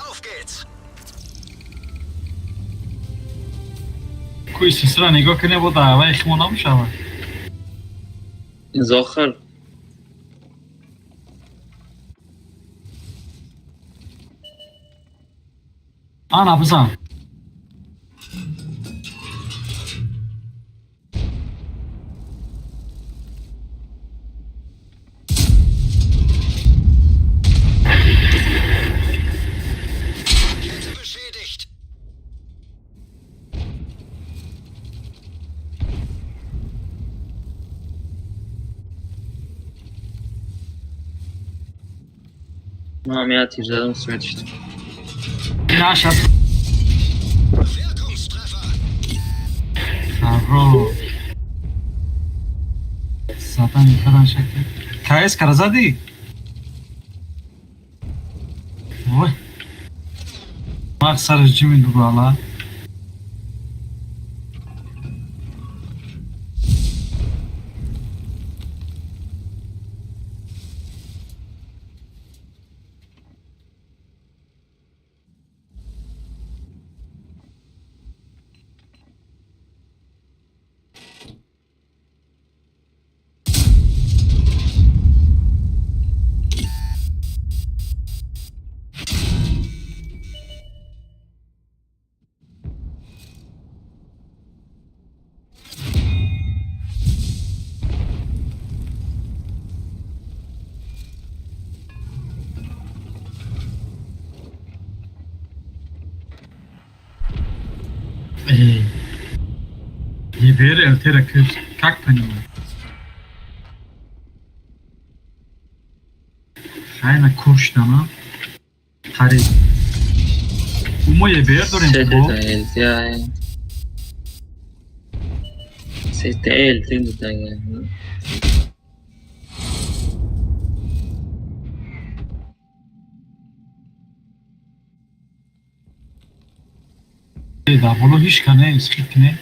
Auf geht's! Кӯи сисра нигоҳ кунед, бо даъваи химо намешавад. Зохар. Ана бизан. Kette beschädigt! Ман я тир задам, свет шуд. Наша Wirkungstreffer! Харо. Задан кадан шакл. КС кара задӣ? Вой. Мақ сараш ҷими дугала. Эй. ЕБР ЛТР как понимаю? Хайна куршдама. Хари. Мо ЕБР дорем Сете бо. та ЛТ. Сете ЛТ дутага. Да боло ҳеч кане, скид не.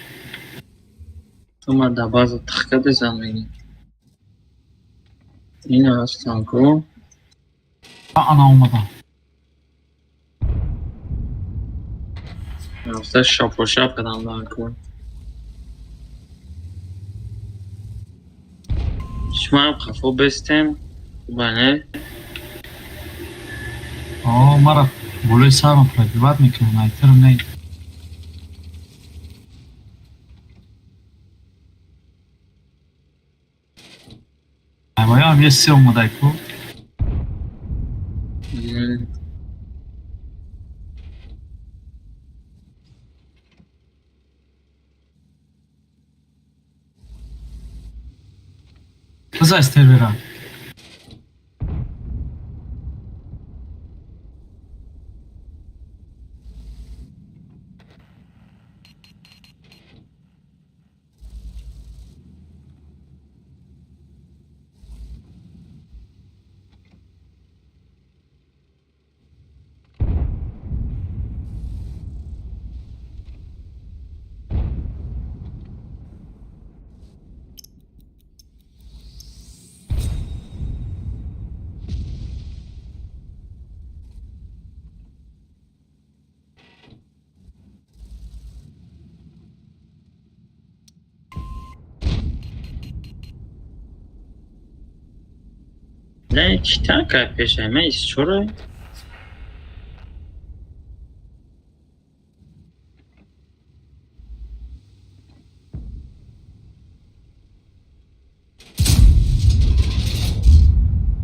Тума да база тахка дезан меги. Ина ҳастан ку. Ана омадам. Рафта шапошап кардам дар ку. Шумаам қафо бестем. Бале. О, мара болои сарам пробивать мекунам, айтерм не. Инам есе омадай ку. Бизай сервера. Не, чӣ танка пешай? Ман чора?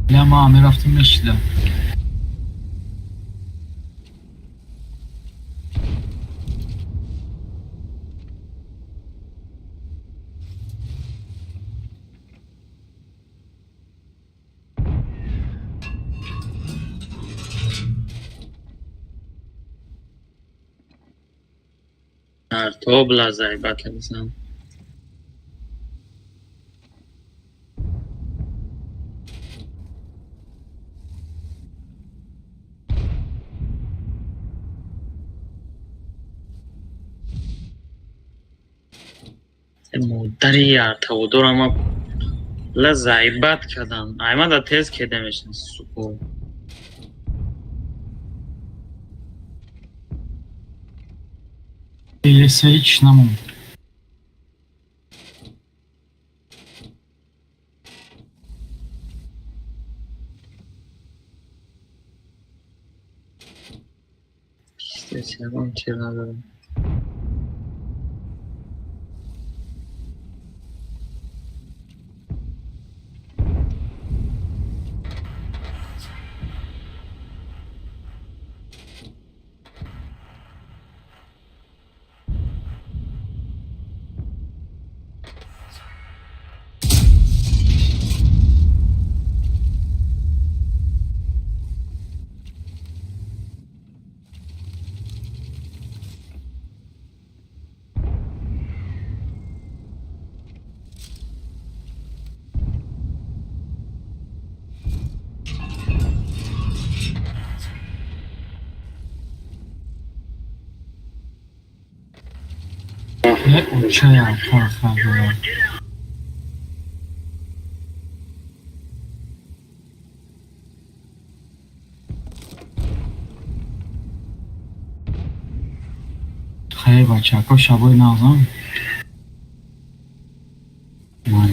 Бля, ма мерафтим мешидам. Арто бла заебать мезанам. Модари артаводор ама ла заебать кардам. Аймада тез кеда мешин, суко. Есе ҳеч намонд. Пиздец, ягон тир надорам. Не очая пархадора. Хай бачако, шабои нағзам. Ман.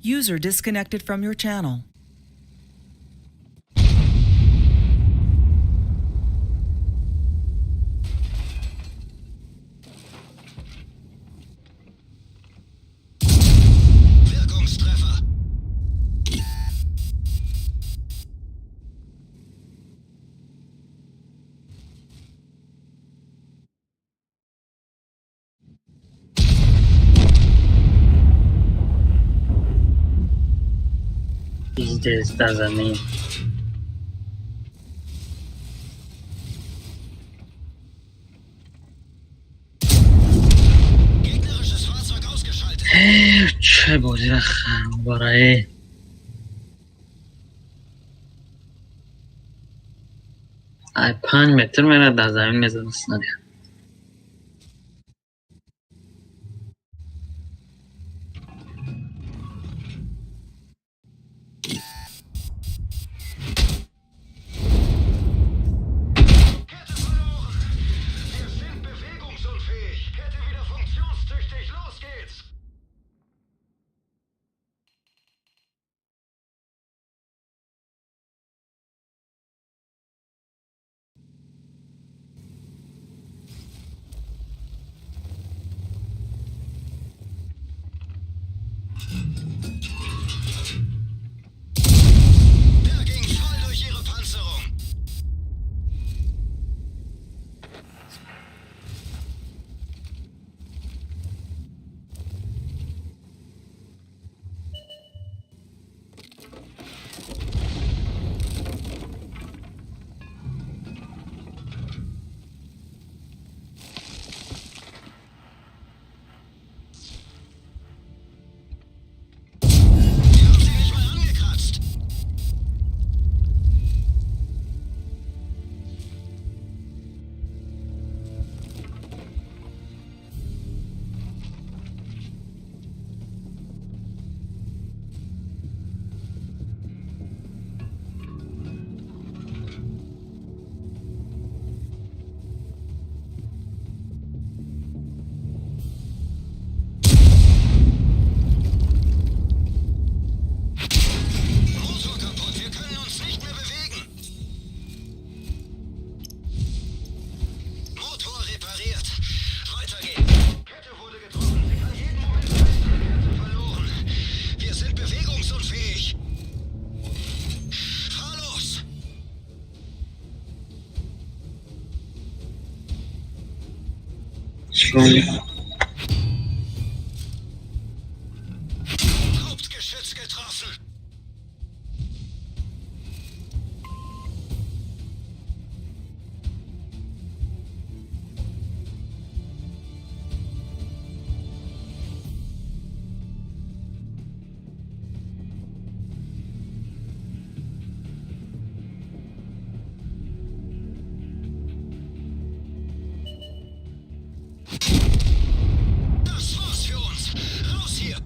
User disconnected from your channel. Wirkungstreffer. Пиздец, да замин. Gegnerisches Fahrzeug ausgeschaltet. Чӣ бозира барае. Ай 5 метр мера дар замин мезанад снаряд. Der ging voll durch ihre Panzerung. Die haben sie nicht mal angekratzt. Motor kaputt, wir können uns nicht mehr bewegen. Motor repariert. Weiter geht's. Kette wurde getroffen. Sie kann jeden Moment reißen. Kette verloren. Wir sind bewegungsunfähig. Fahr los! Hauptgeschütz getroffen. Das war's für uns. Raus hier.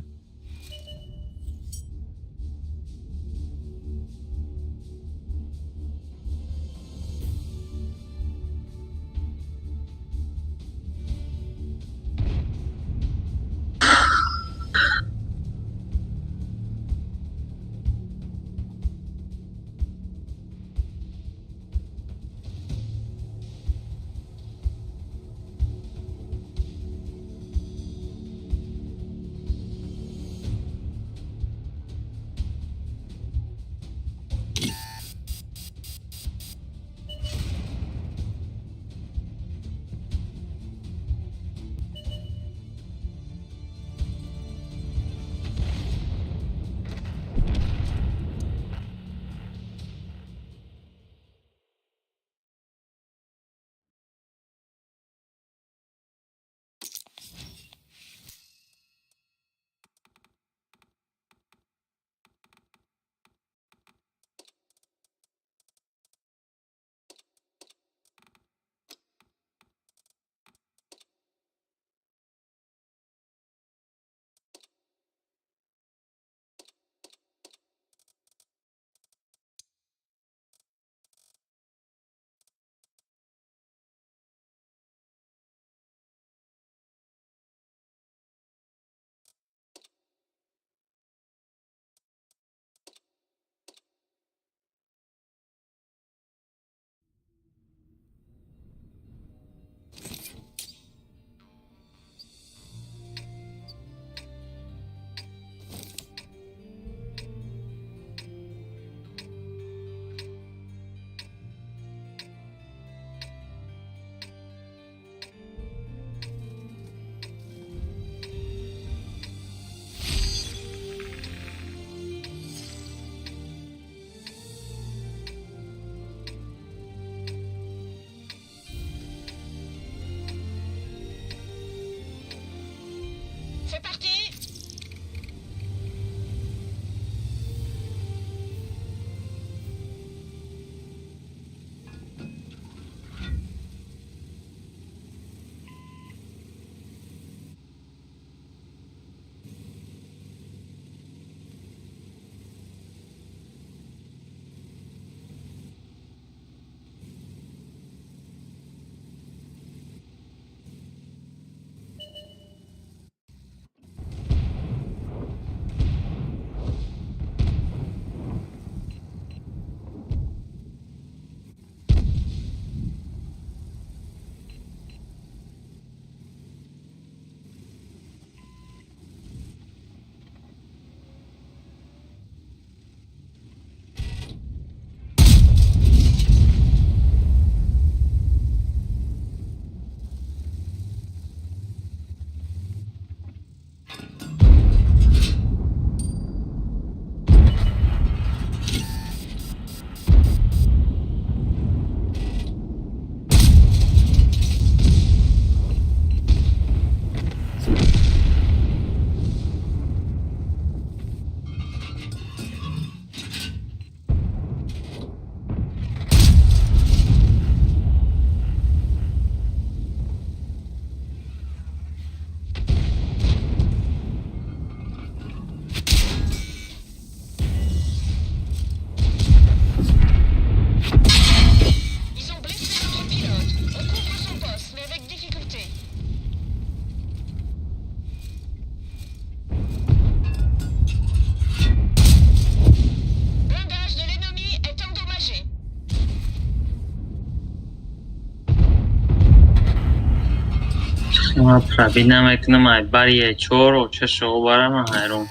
Ма пробить намекунам, ай бари чор чашо барама ҳайрон.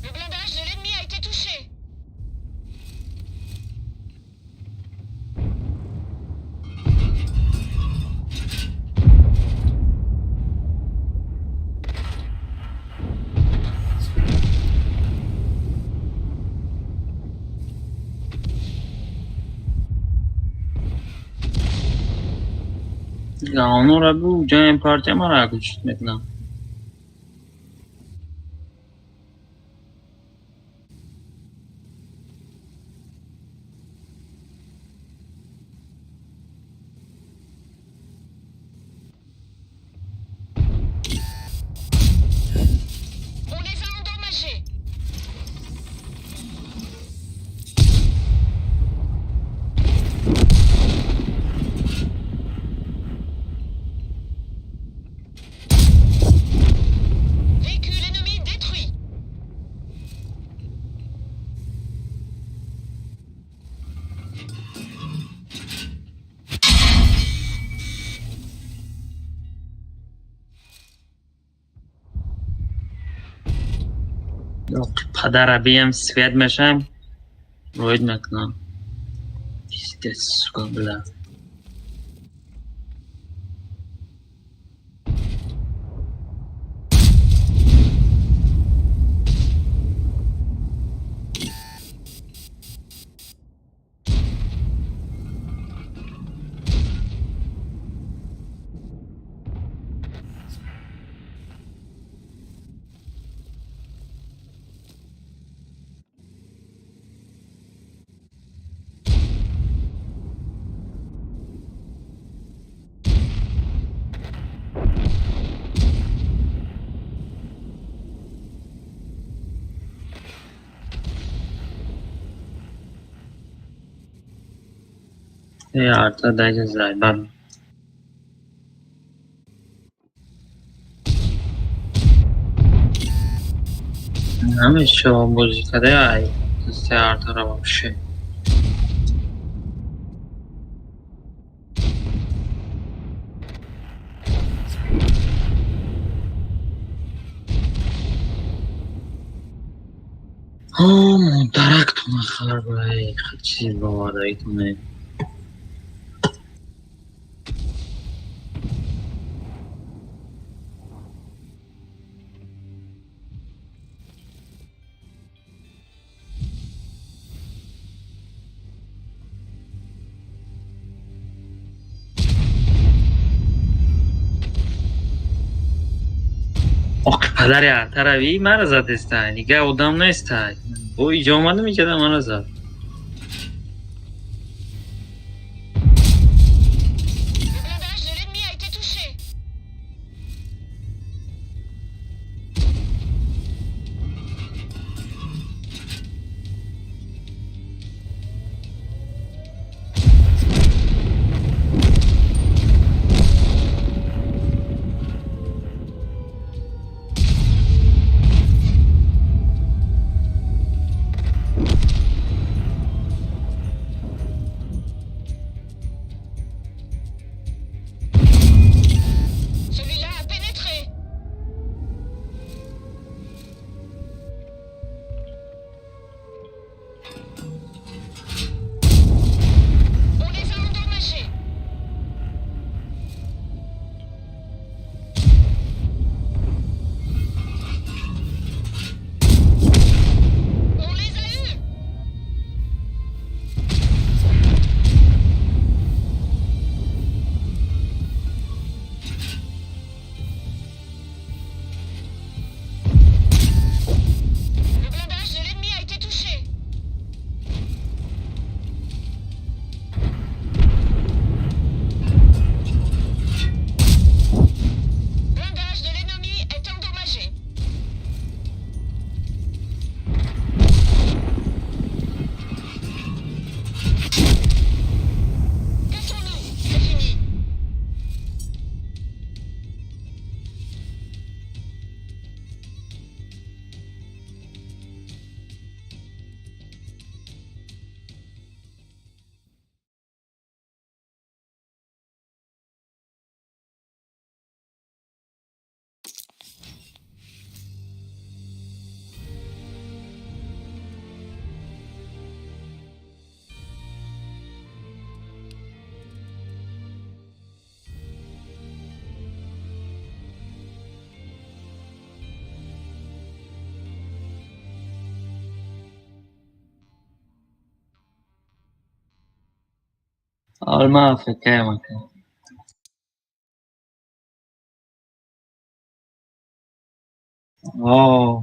Le blindage de l'ennemi a été touché. Онора бу ҷои партия мара гӯшт мекунам. On les a endommagés. Véhicule ennemi détruit. Падара биям свет мешаем, роид мекунам. Пиздец, сука, бля. Арта даҷа зайбат. Намешава бозӣ када, ай се артара вообще. О, модарактона хар, бай, чизи бовардаитоне. Ох, падари артарави мара задестай, нига одам нестай. Бо иҷо омадам, иҷода мара зад. Le blindage de l'ennemi a été touché. Ҳол ман АФК-ям, ака. О.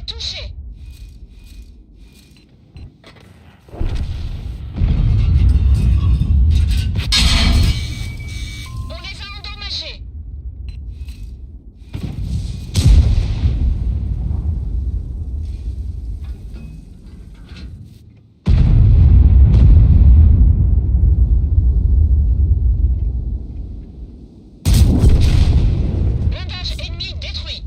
touché. On les a endommagés. Blindage ennemi détruit.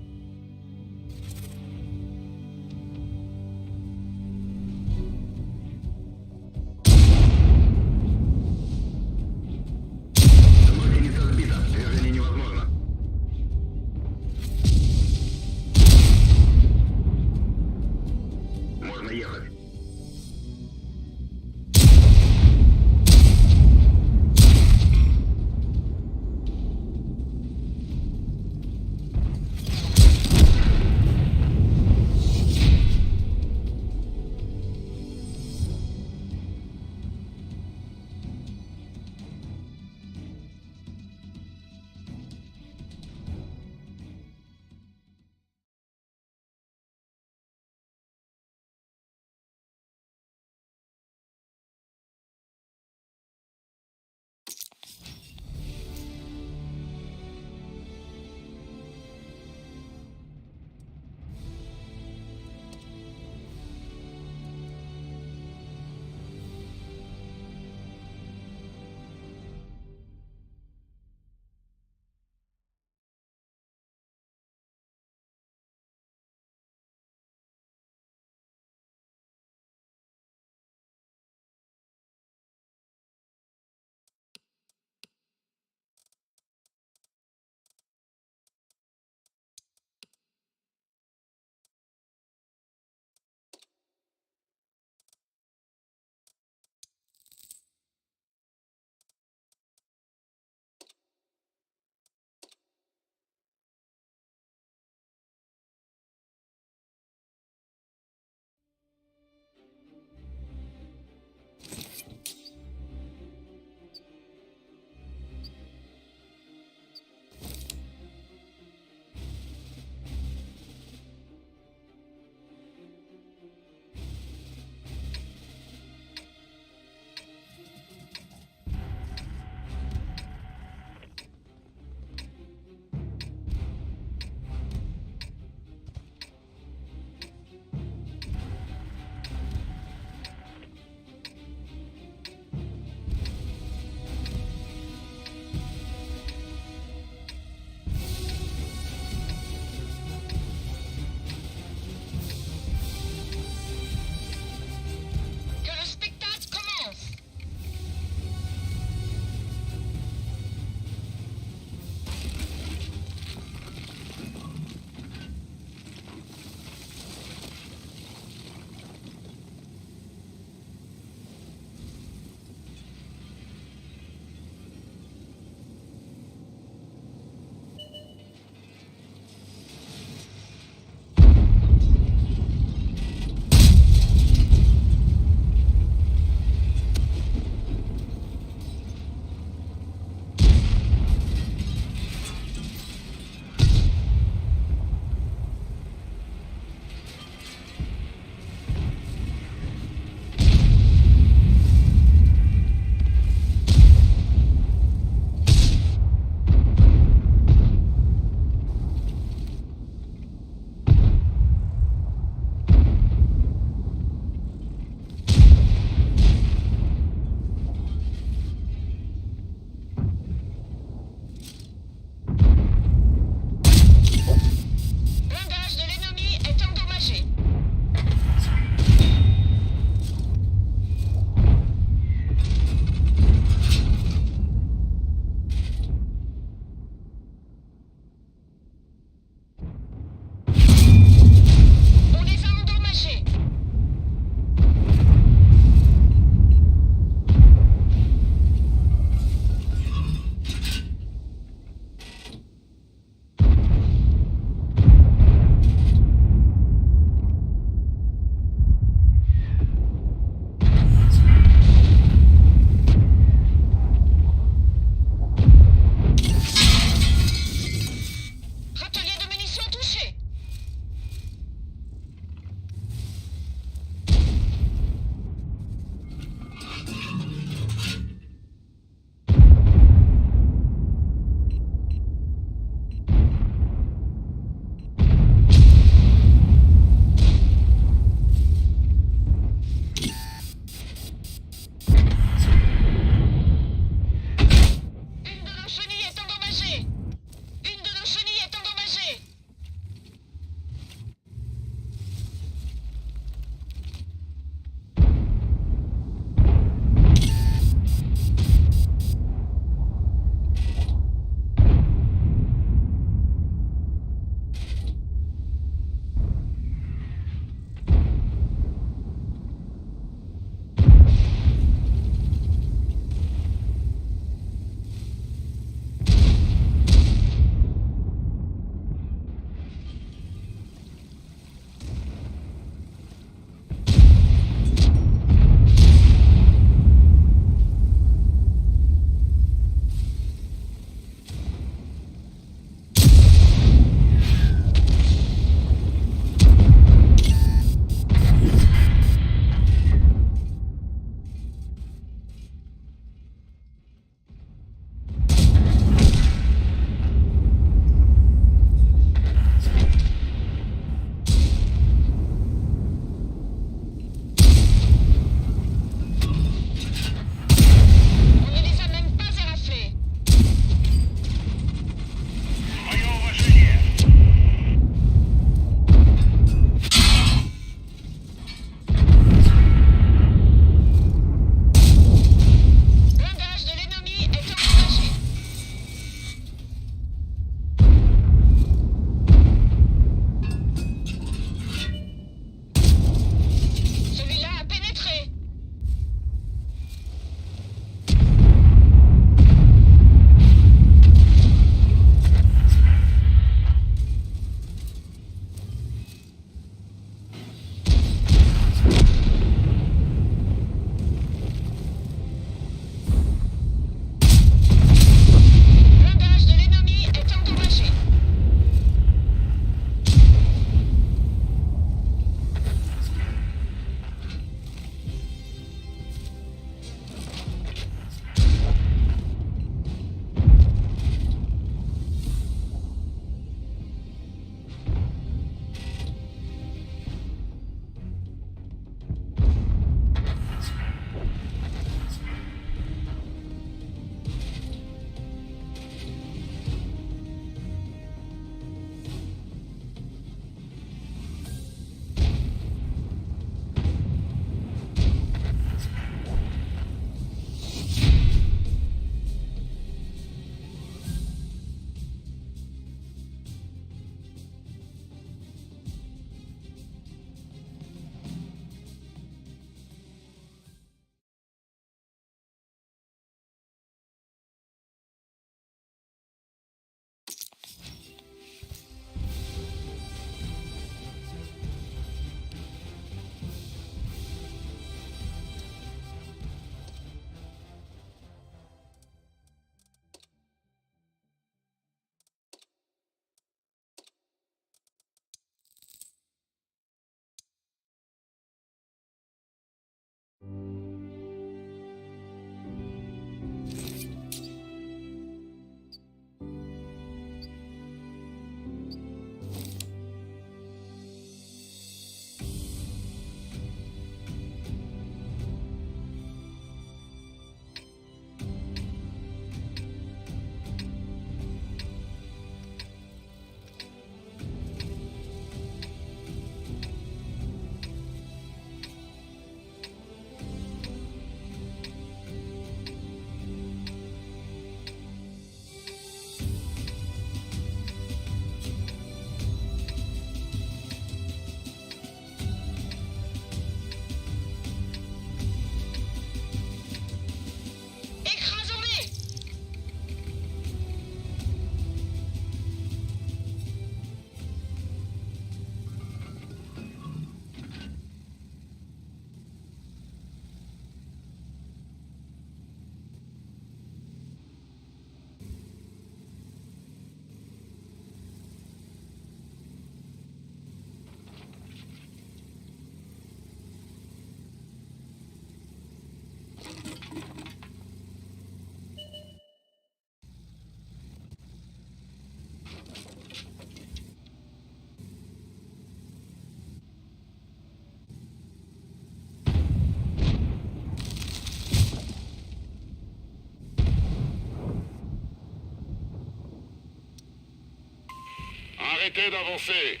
Arrêtez d'avancer.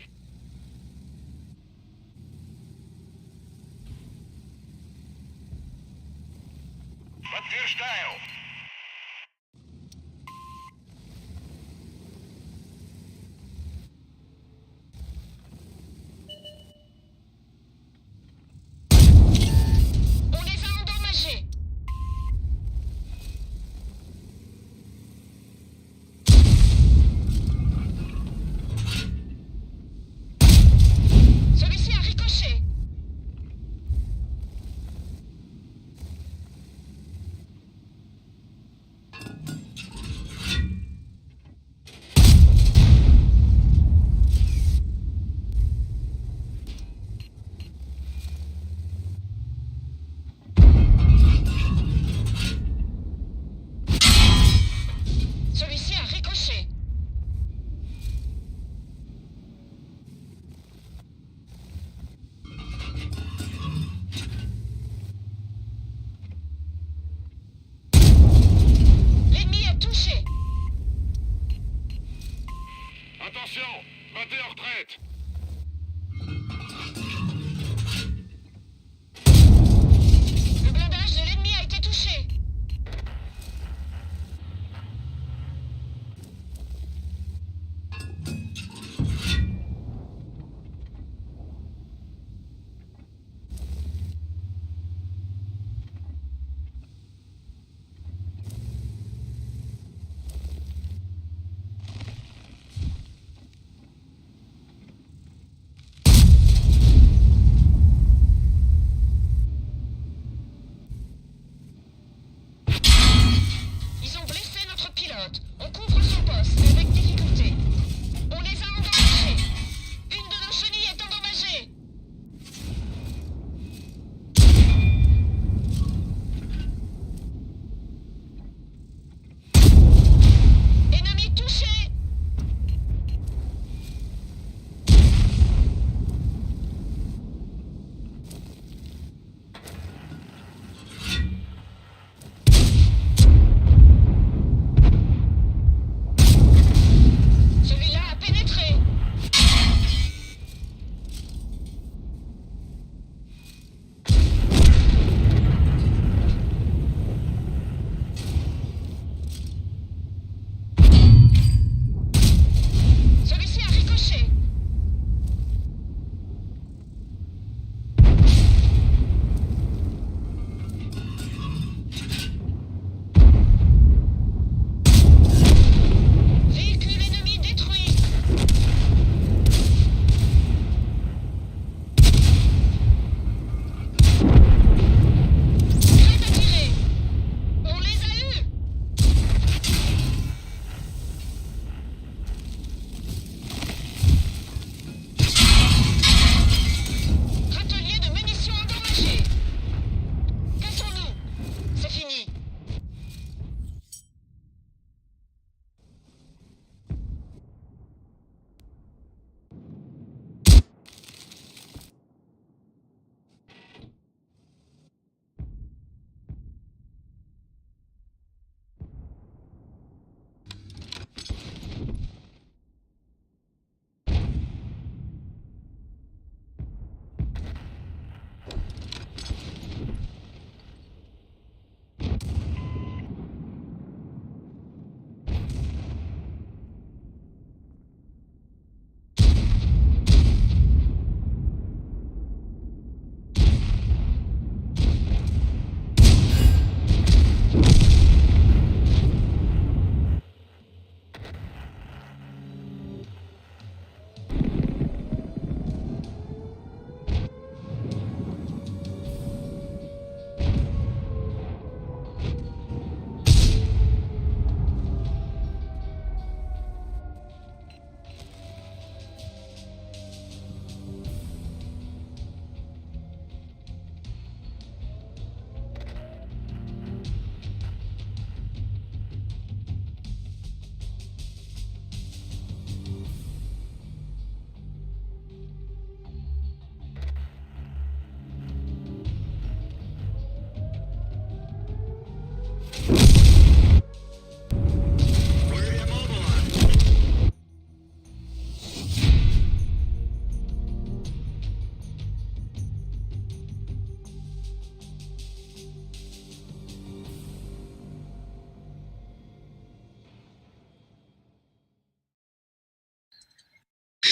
Подтверждаю. On les a endommagés. Celui-ci a ricoché. Celui-ci a ricoché. L'ennemi est touché. Attention, battez en retraite. Le blindage de l'ennemi a été touché. Ils ont blessé notre pilote. On couvre son poste avec difficulté. On les a endommagés. Une de nos chenilles est endommagée. Ennemi touché.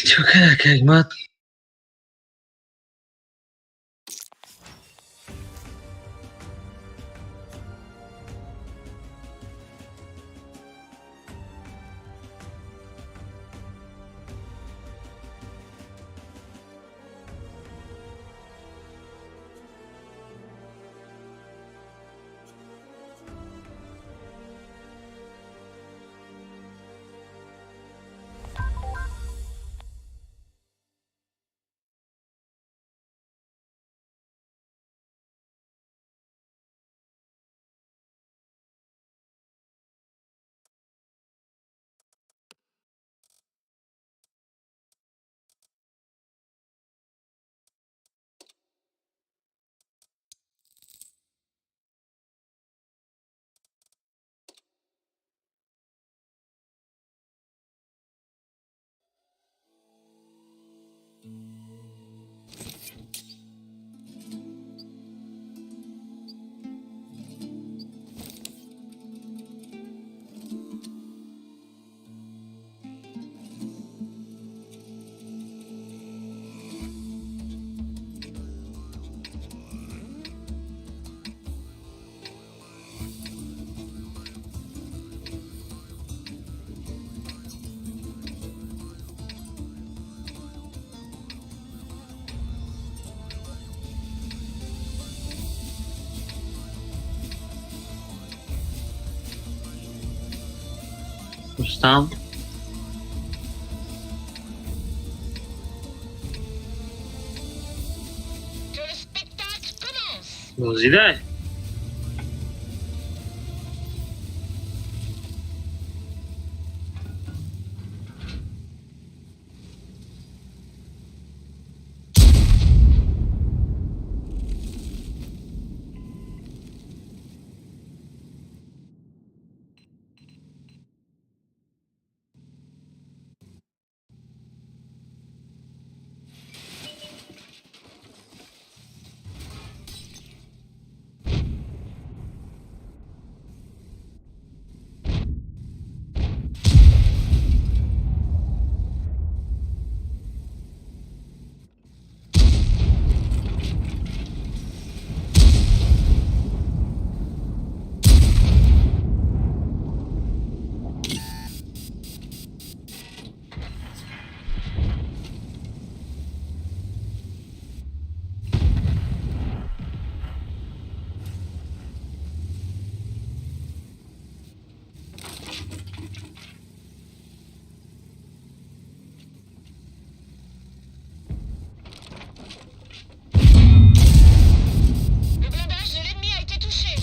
Чо када, Ҳикмат? Рустам. Que le spectacle commence. Бозидай. Le blindage de l'ennemi a été touché.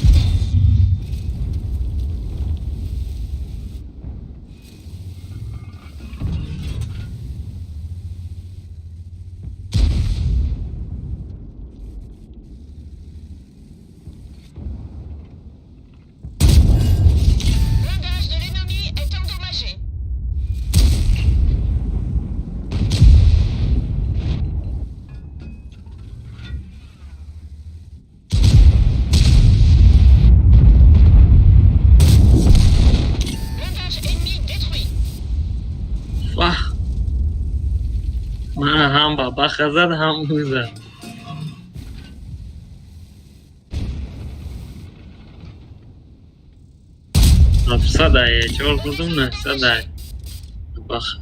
Blindage de l'ennemi est endommagé. Blindage ennemi détruit. Ваҳ! Мана ҳам бабаха зад, ҳам ӯ зад. Ҳафтсадай, чор хӯрдум, 900-ай. Бабаха.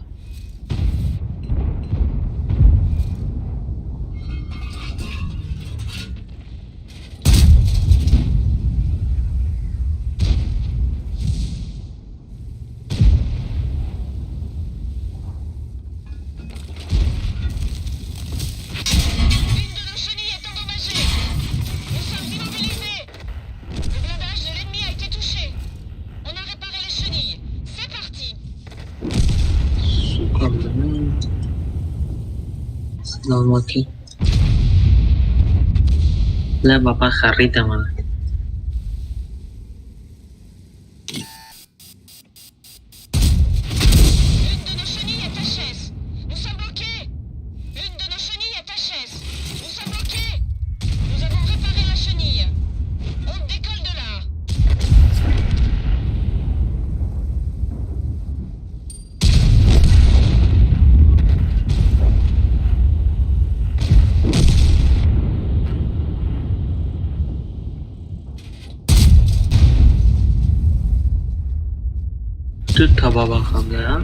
Une de nos chenilles est endommagée. Nous sommes immobilisés. Le blindage de l'ennemi a été touché. On a réparé les chenilles. C'est parti. Сука, блин. Саломатӣ. Ла бабаха рида мана. Une de nos chenilles est HS. Nous sommes bloqués. Une de nos chenilles est HS. Nous sommes bloqués. Nous avons réparé la chenille. On décolle de là. Дута бабахам да.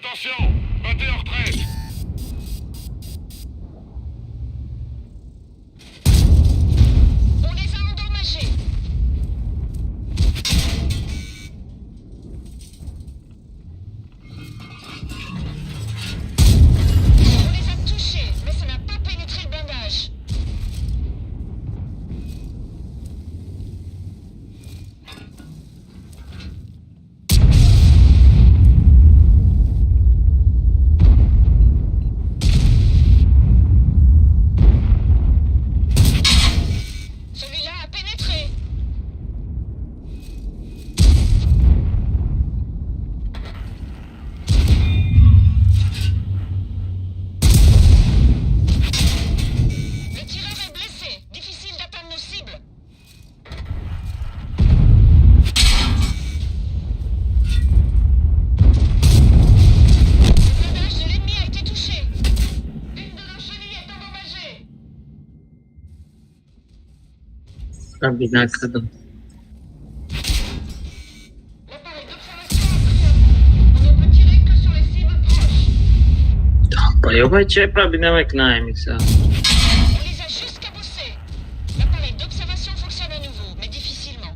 Attention, battez en retraite. On les a endommagés. On les a touchés, mais ça n'a pas pénétré le blindage. Celui-là a pénétré. Le tireur est blessé. Difficile d'atteindre nos cibles. Le blindage de l'ennemi a été touché. Une de nos chenilles est endommagée. Пробить накардам. L'appareil d'observation a pris un coup. On ne peut tirer que sur les cibles proches. Ёбай, че пробить намекна Микса? On les a juste cabossés. L'appareil d'observation fonctionne à nouveau, mais difficilement.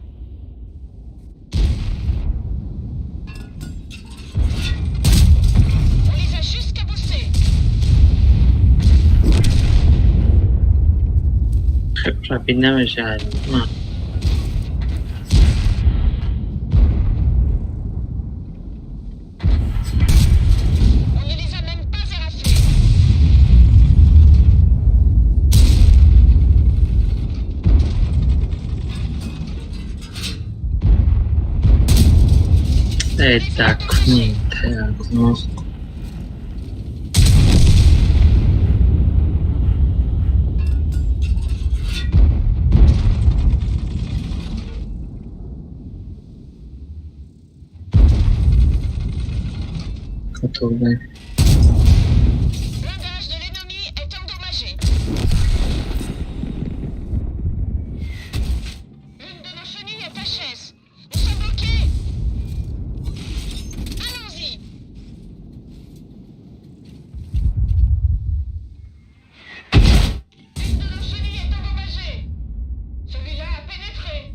On les a juste cabossés. Пробить намешавад. Ма. On ne les a même pas éraflés. Э, так, ну, так, ну. Готов, да. Blindage de l'ennemi est endommagé. L'une de nos chenilles est HS. Nous sommes bloqués. Allons-y. Une de nos chenilles est endommagée. Celui-là a pénétré.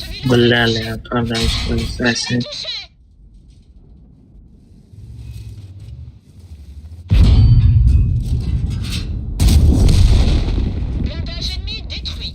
Celui-là a Баляли, touché. отправляюсь. Il l'a touché. Blindage ennemi détruit.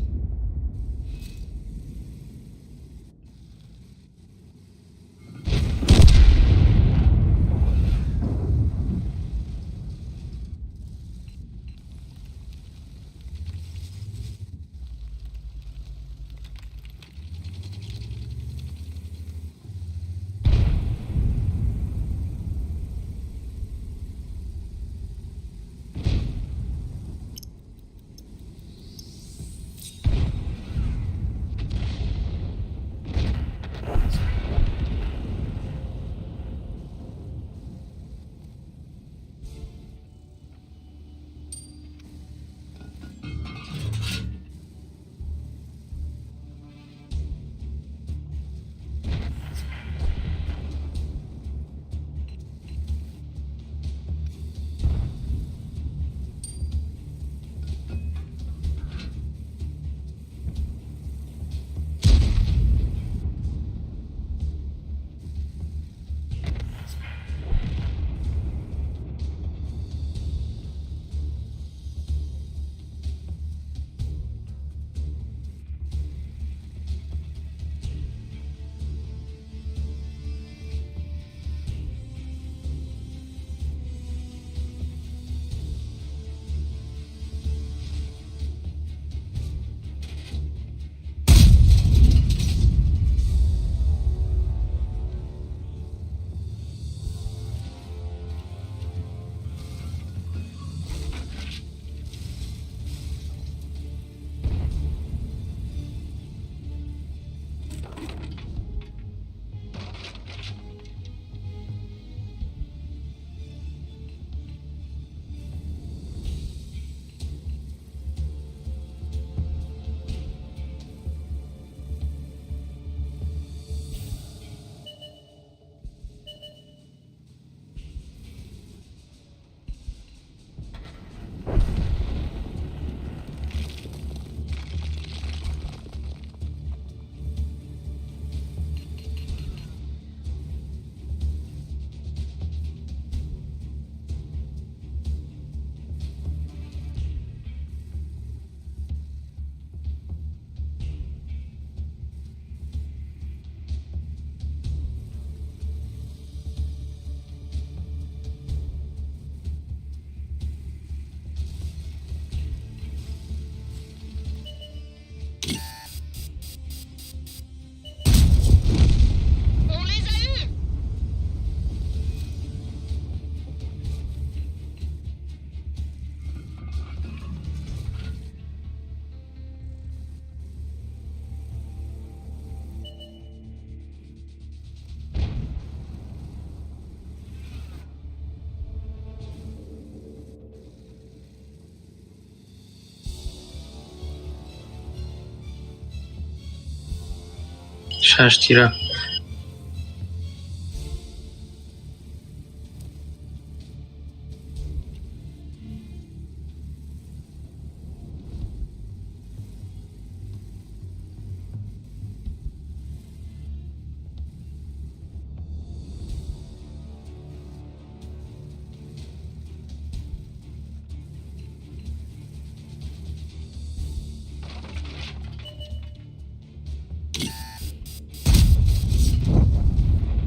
Шаш тира.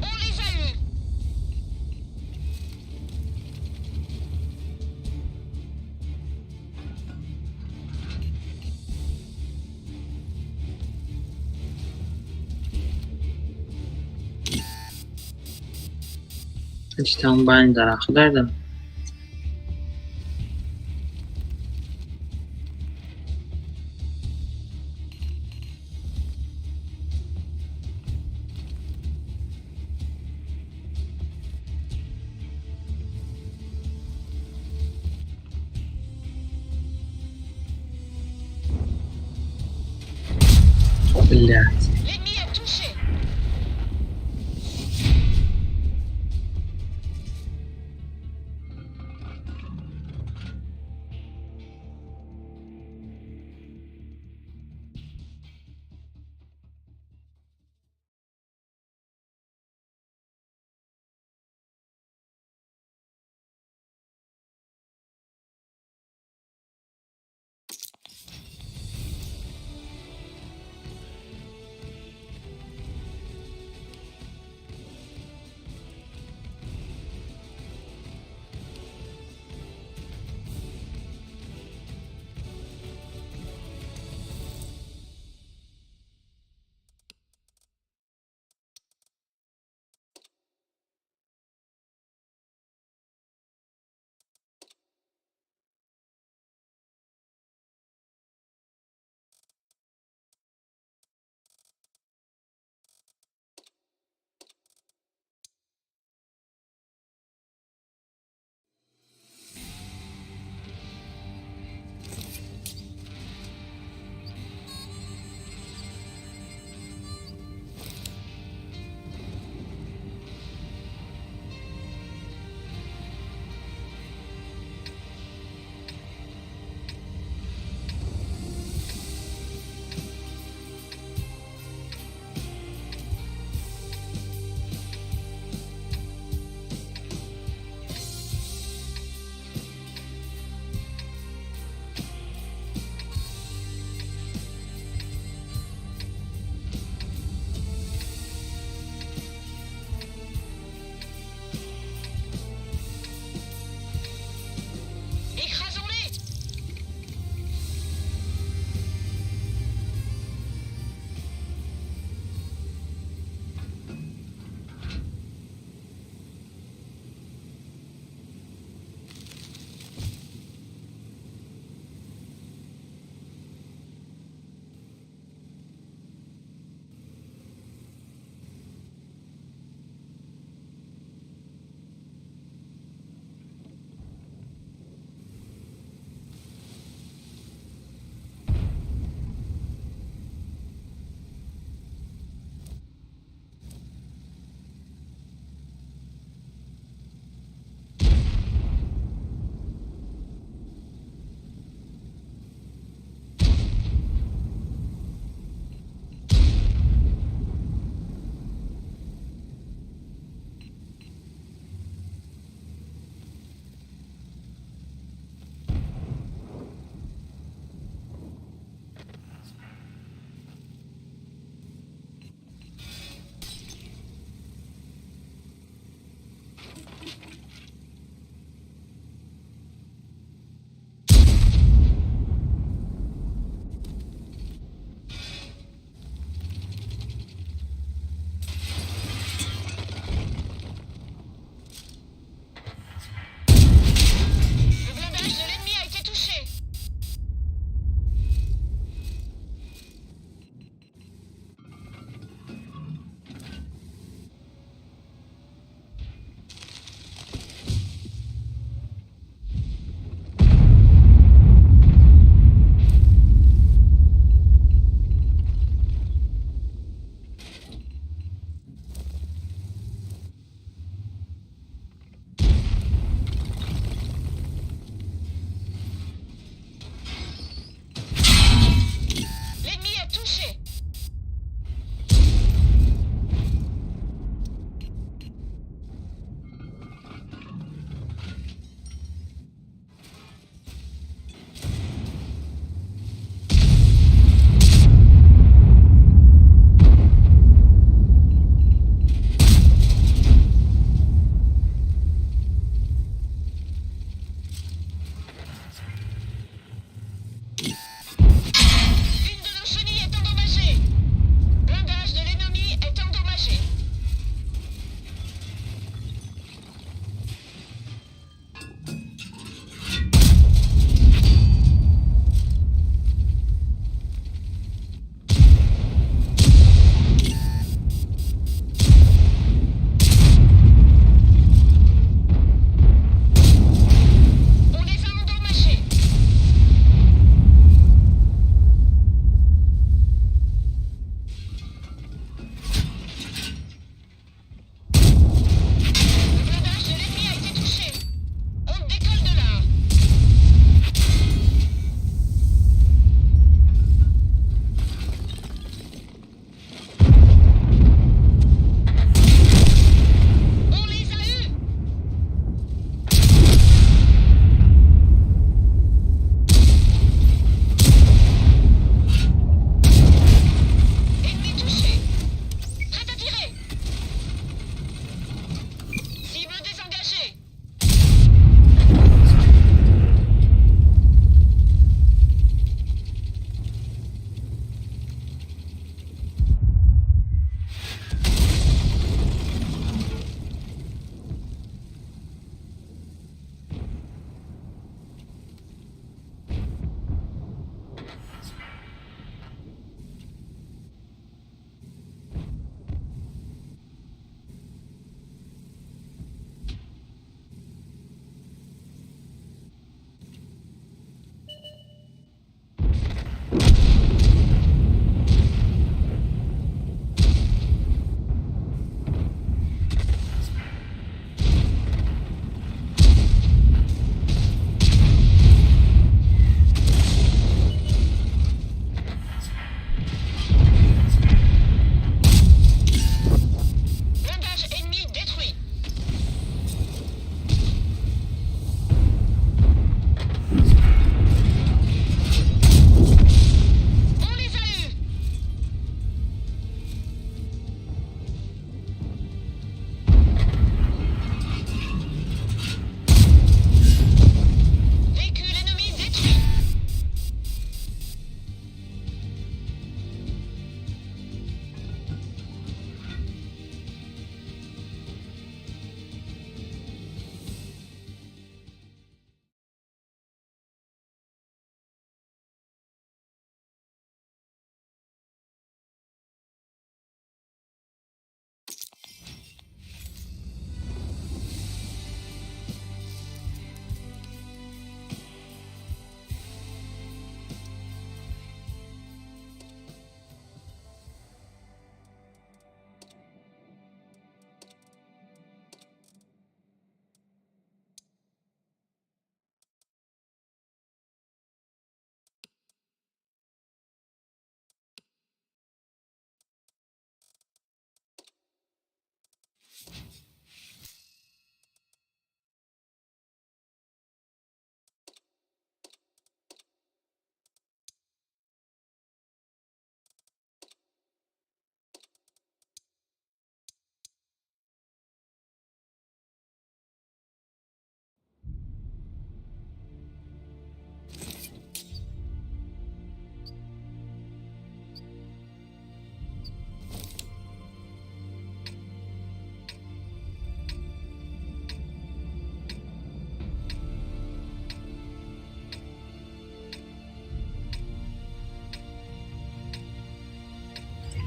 On les a eus. Там байни дарахт дардам. Блять. L'ennemi est touché.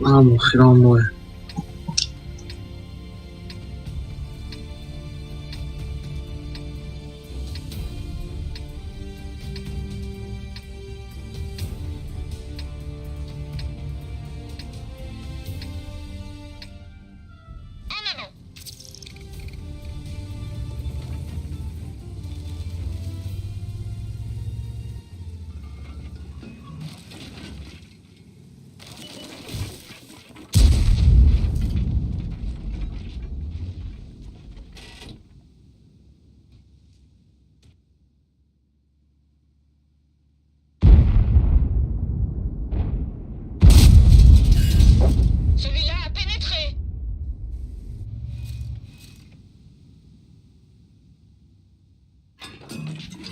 Манам охирон бой. En avant. Celui-là a pénétré.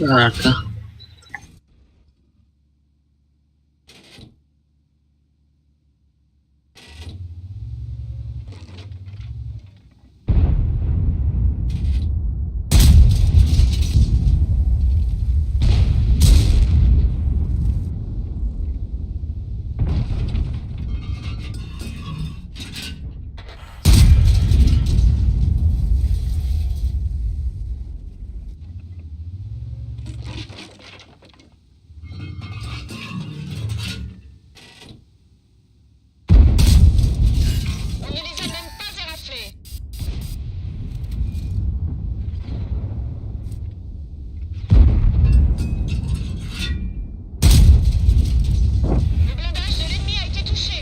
Арка. On ne les a même pas éraflés. Le blindage de l'ennemi a été touché.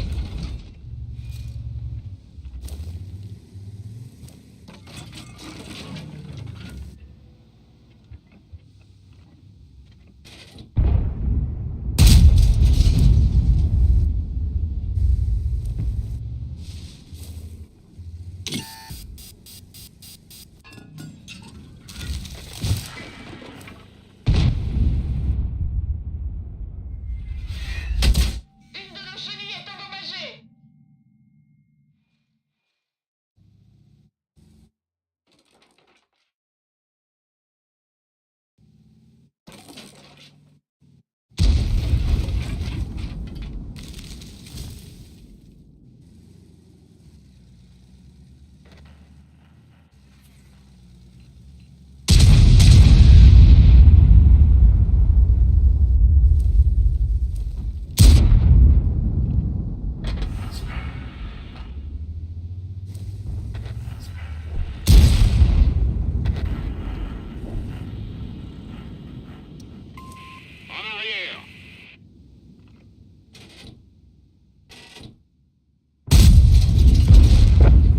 Une de nos chenilles est endommagée. En arrière.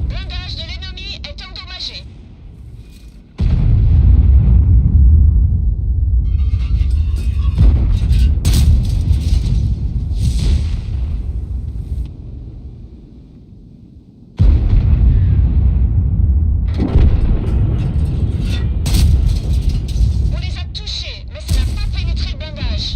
Blindage de l'ennemi est endommagé. On les a touchés, mais ça n'a pas pénétré le blindage.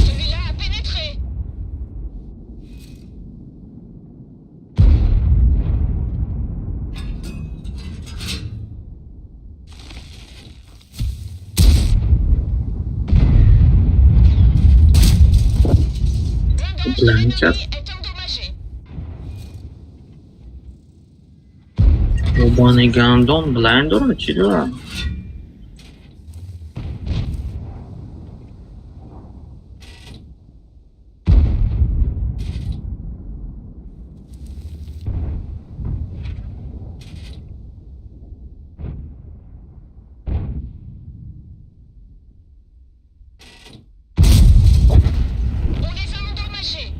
Celui-là a pénétré. Blindage de l'ennemi Бланчат. est endommagé. Рубани гандон блайн дорад, чӣ дорад? On les a endommagés.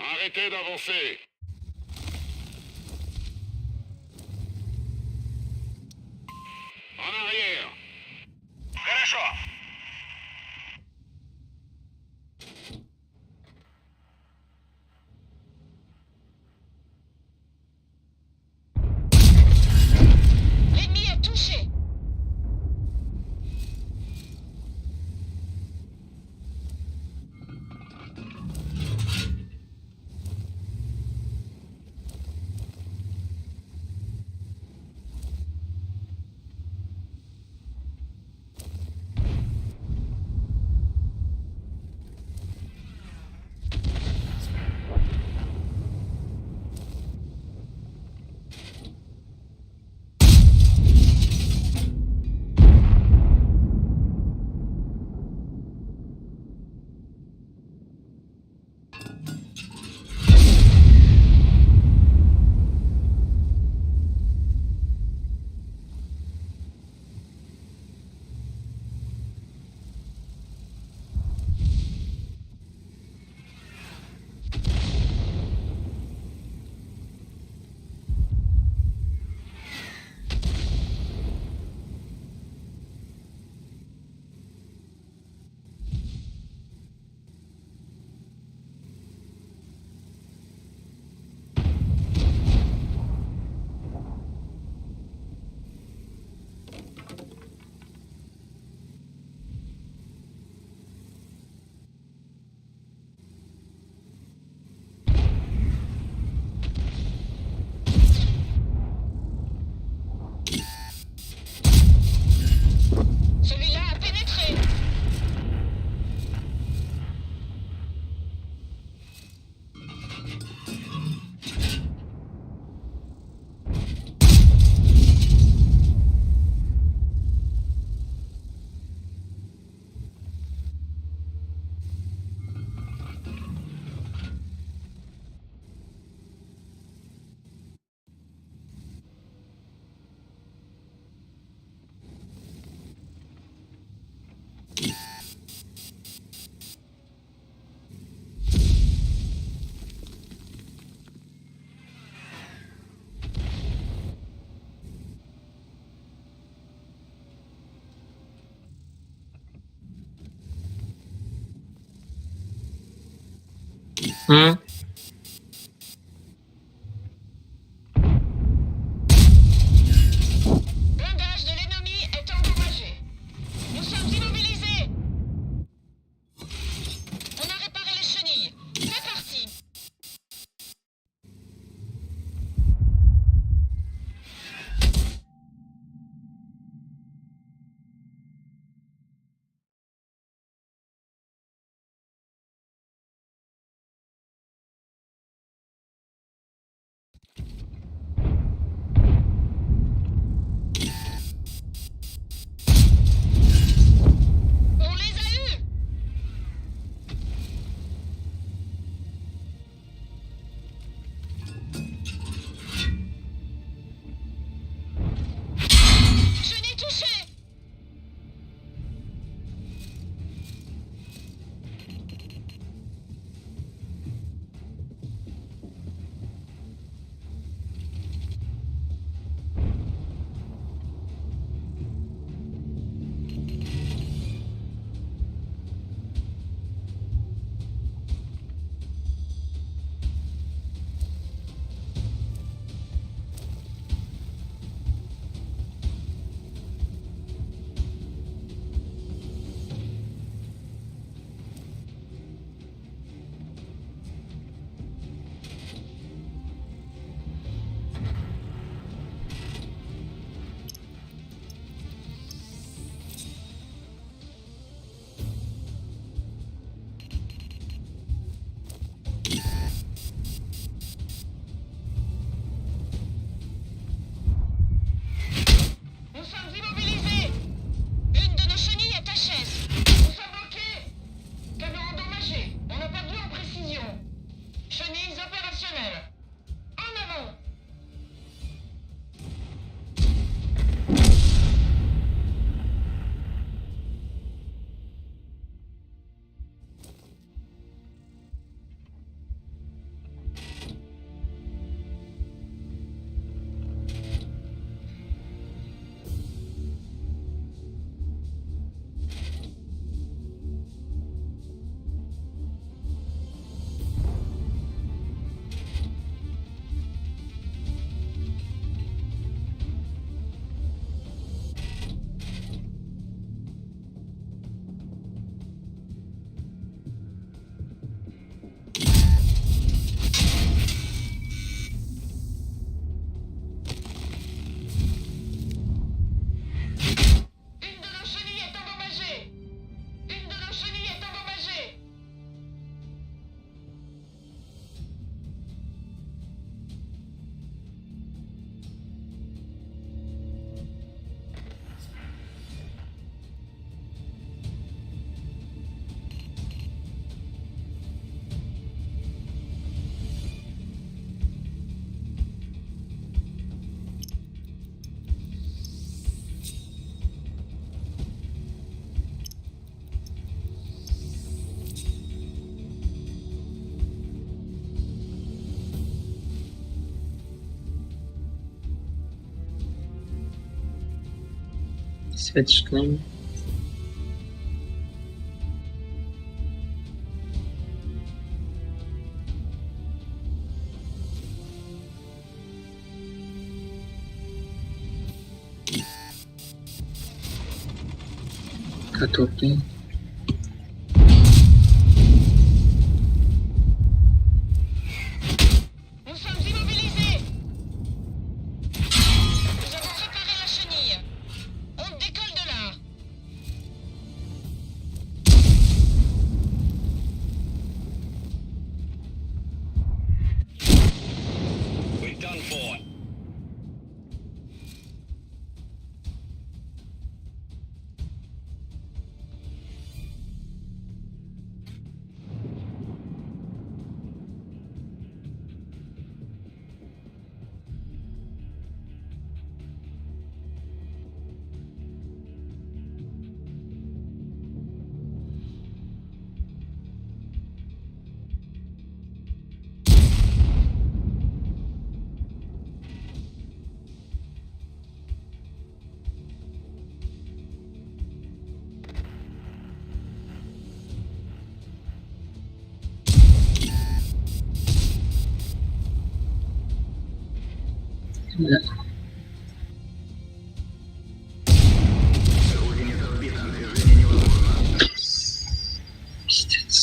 Arrêtez d'avancer. En arrière. Хорошо. L'ennemi est touché. Celui-là a pénétré. Blindage de l'ennemi est endommagé. Nous sommes immobilisés. On a réparé les chenilles. C'est parti. On les a eus. Chenille touchée. Nous sommes immobilisés. Une de nos chenilles est HS. Nous sommes bloqués. Canon endommagé. On a perdu en précision. Chenilles opérationnelles. En avant. Светиш кунем. Катоки. Nous sommes immobilisés. Nous avons réparé la chenille. On décolle de là. We're done for. Гусеница сбита. Движение невозможно. Пиздец.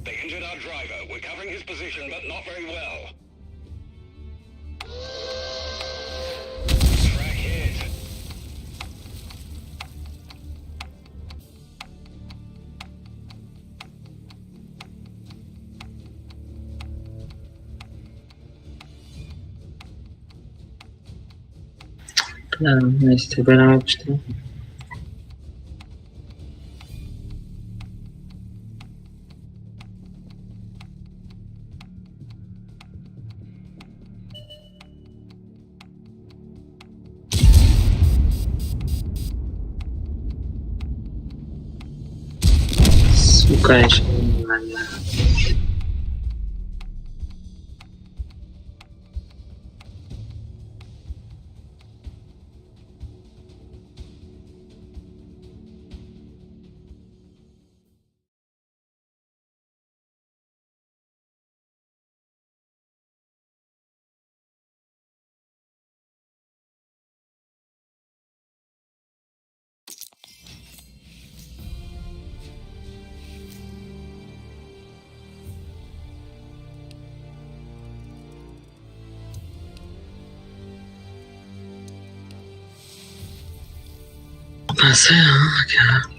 They injured our driver. We're covering his position, but not very well. Track hit. Вместе что. Сука, еще не надо. Пасы, окей.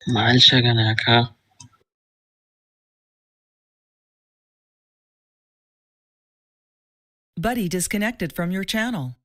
Майл шагана, ака. Buddy disconnected from your channel.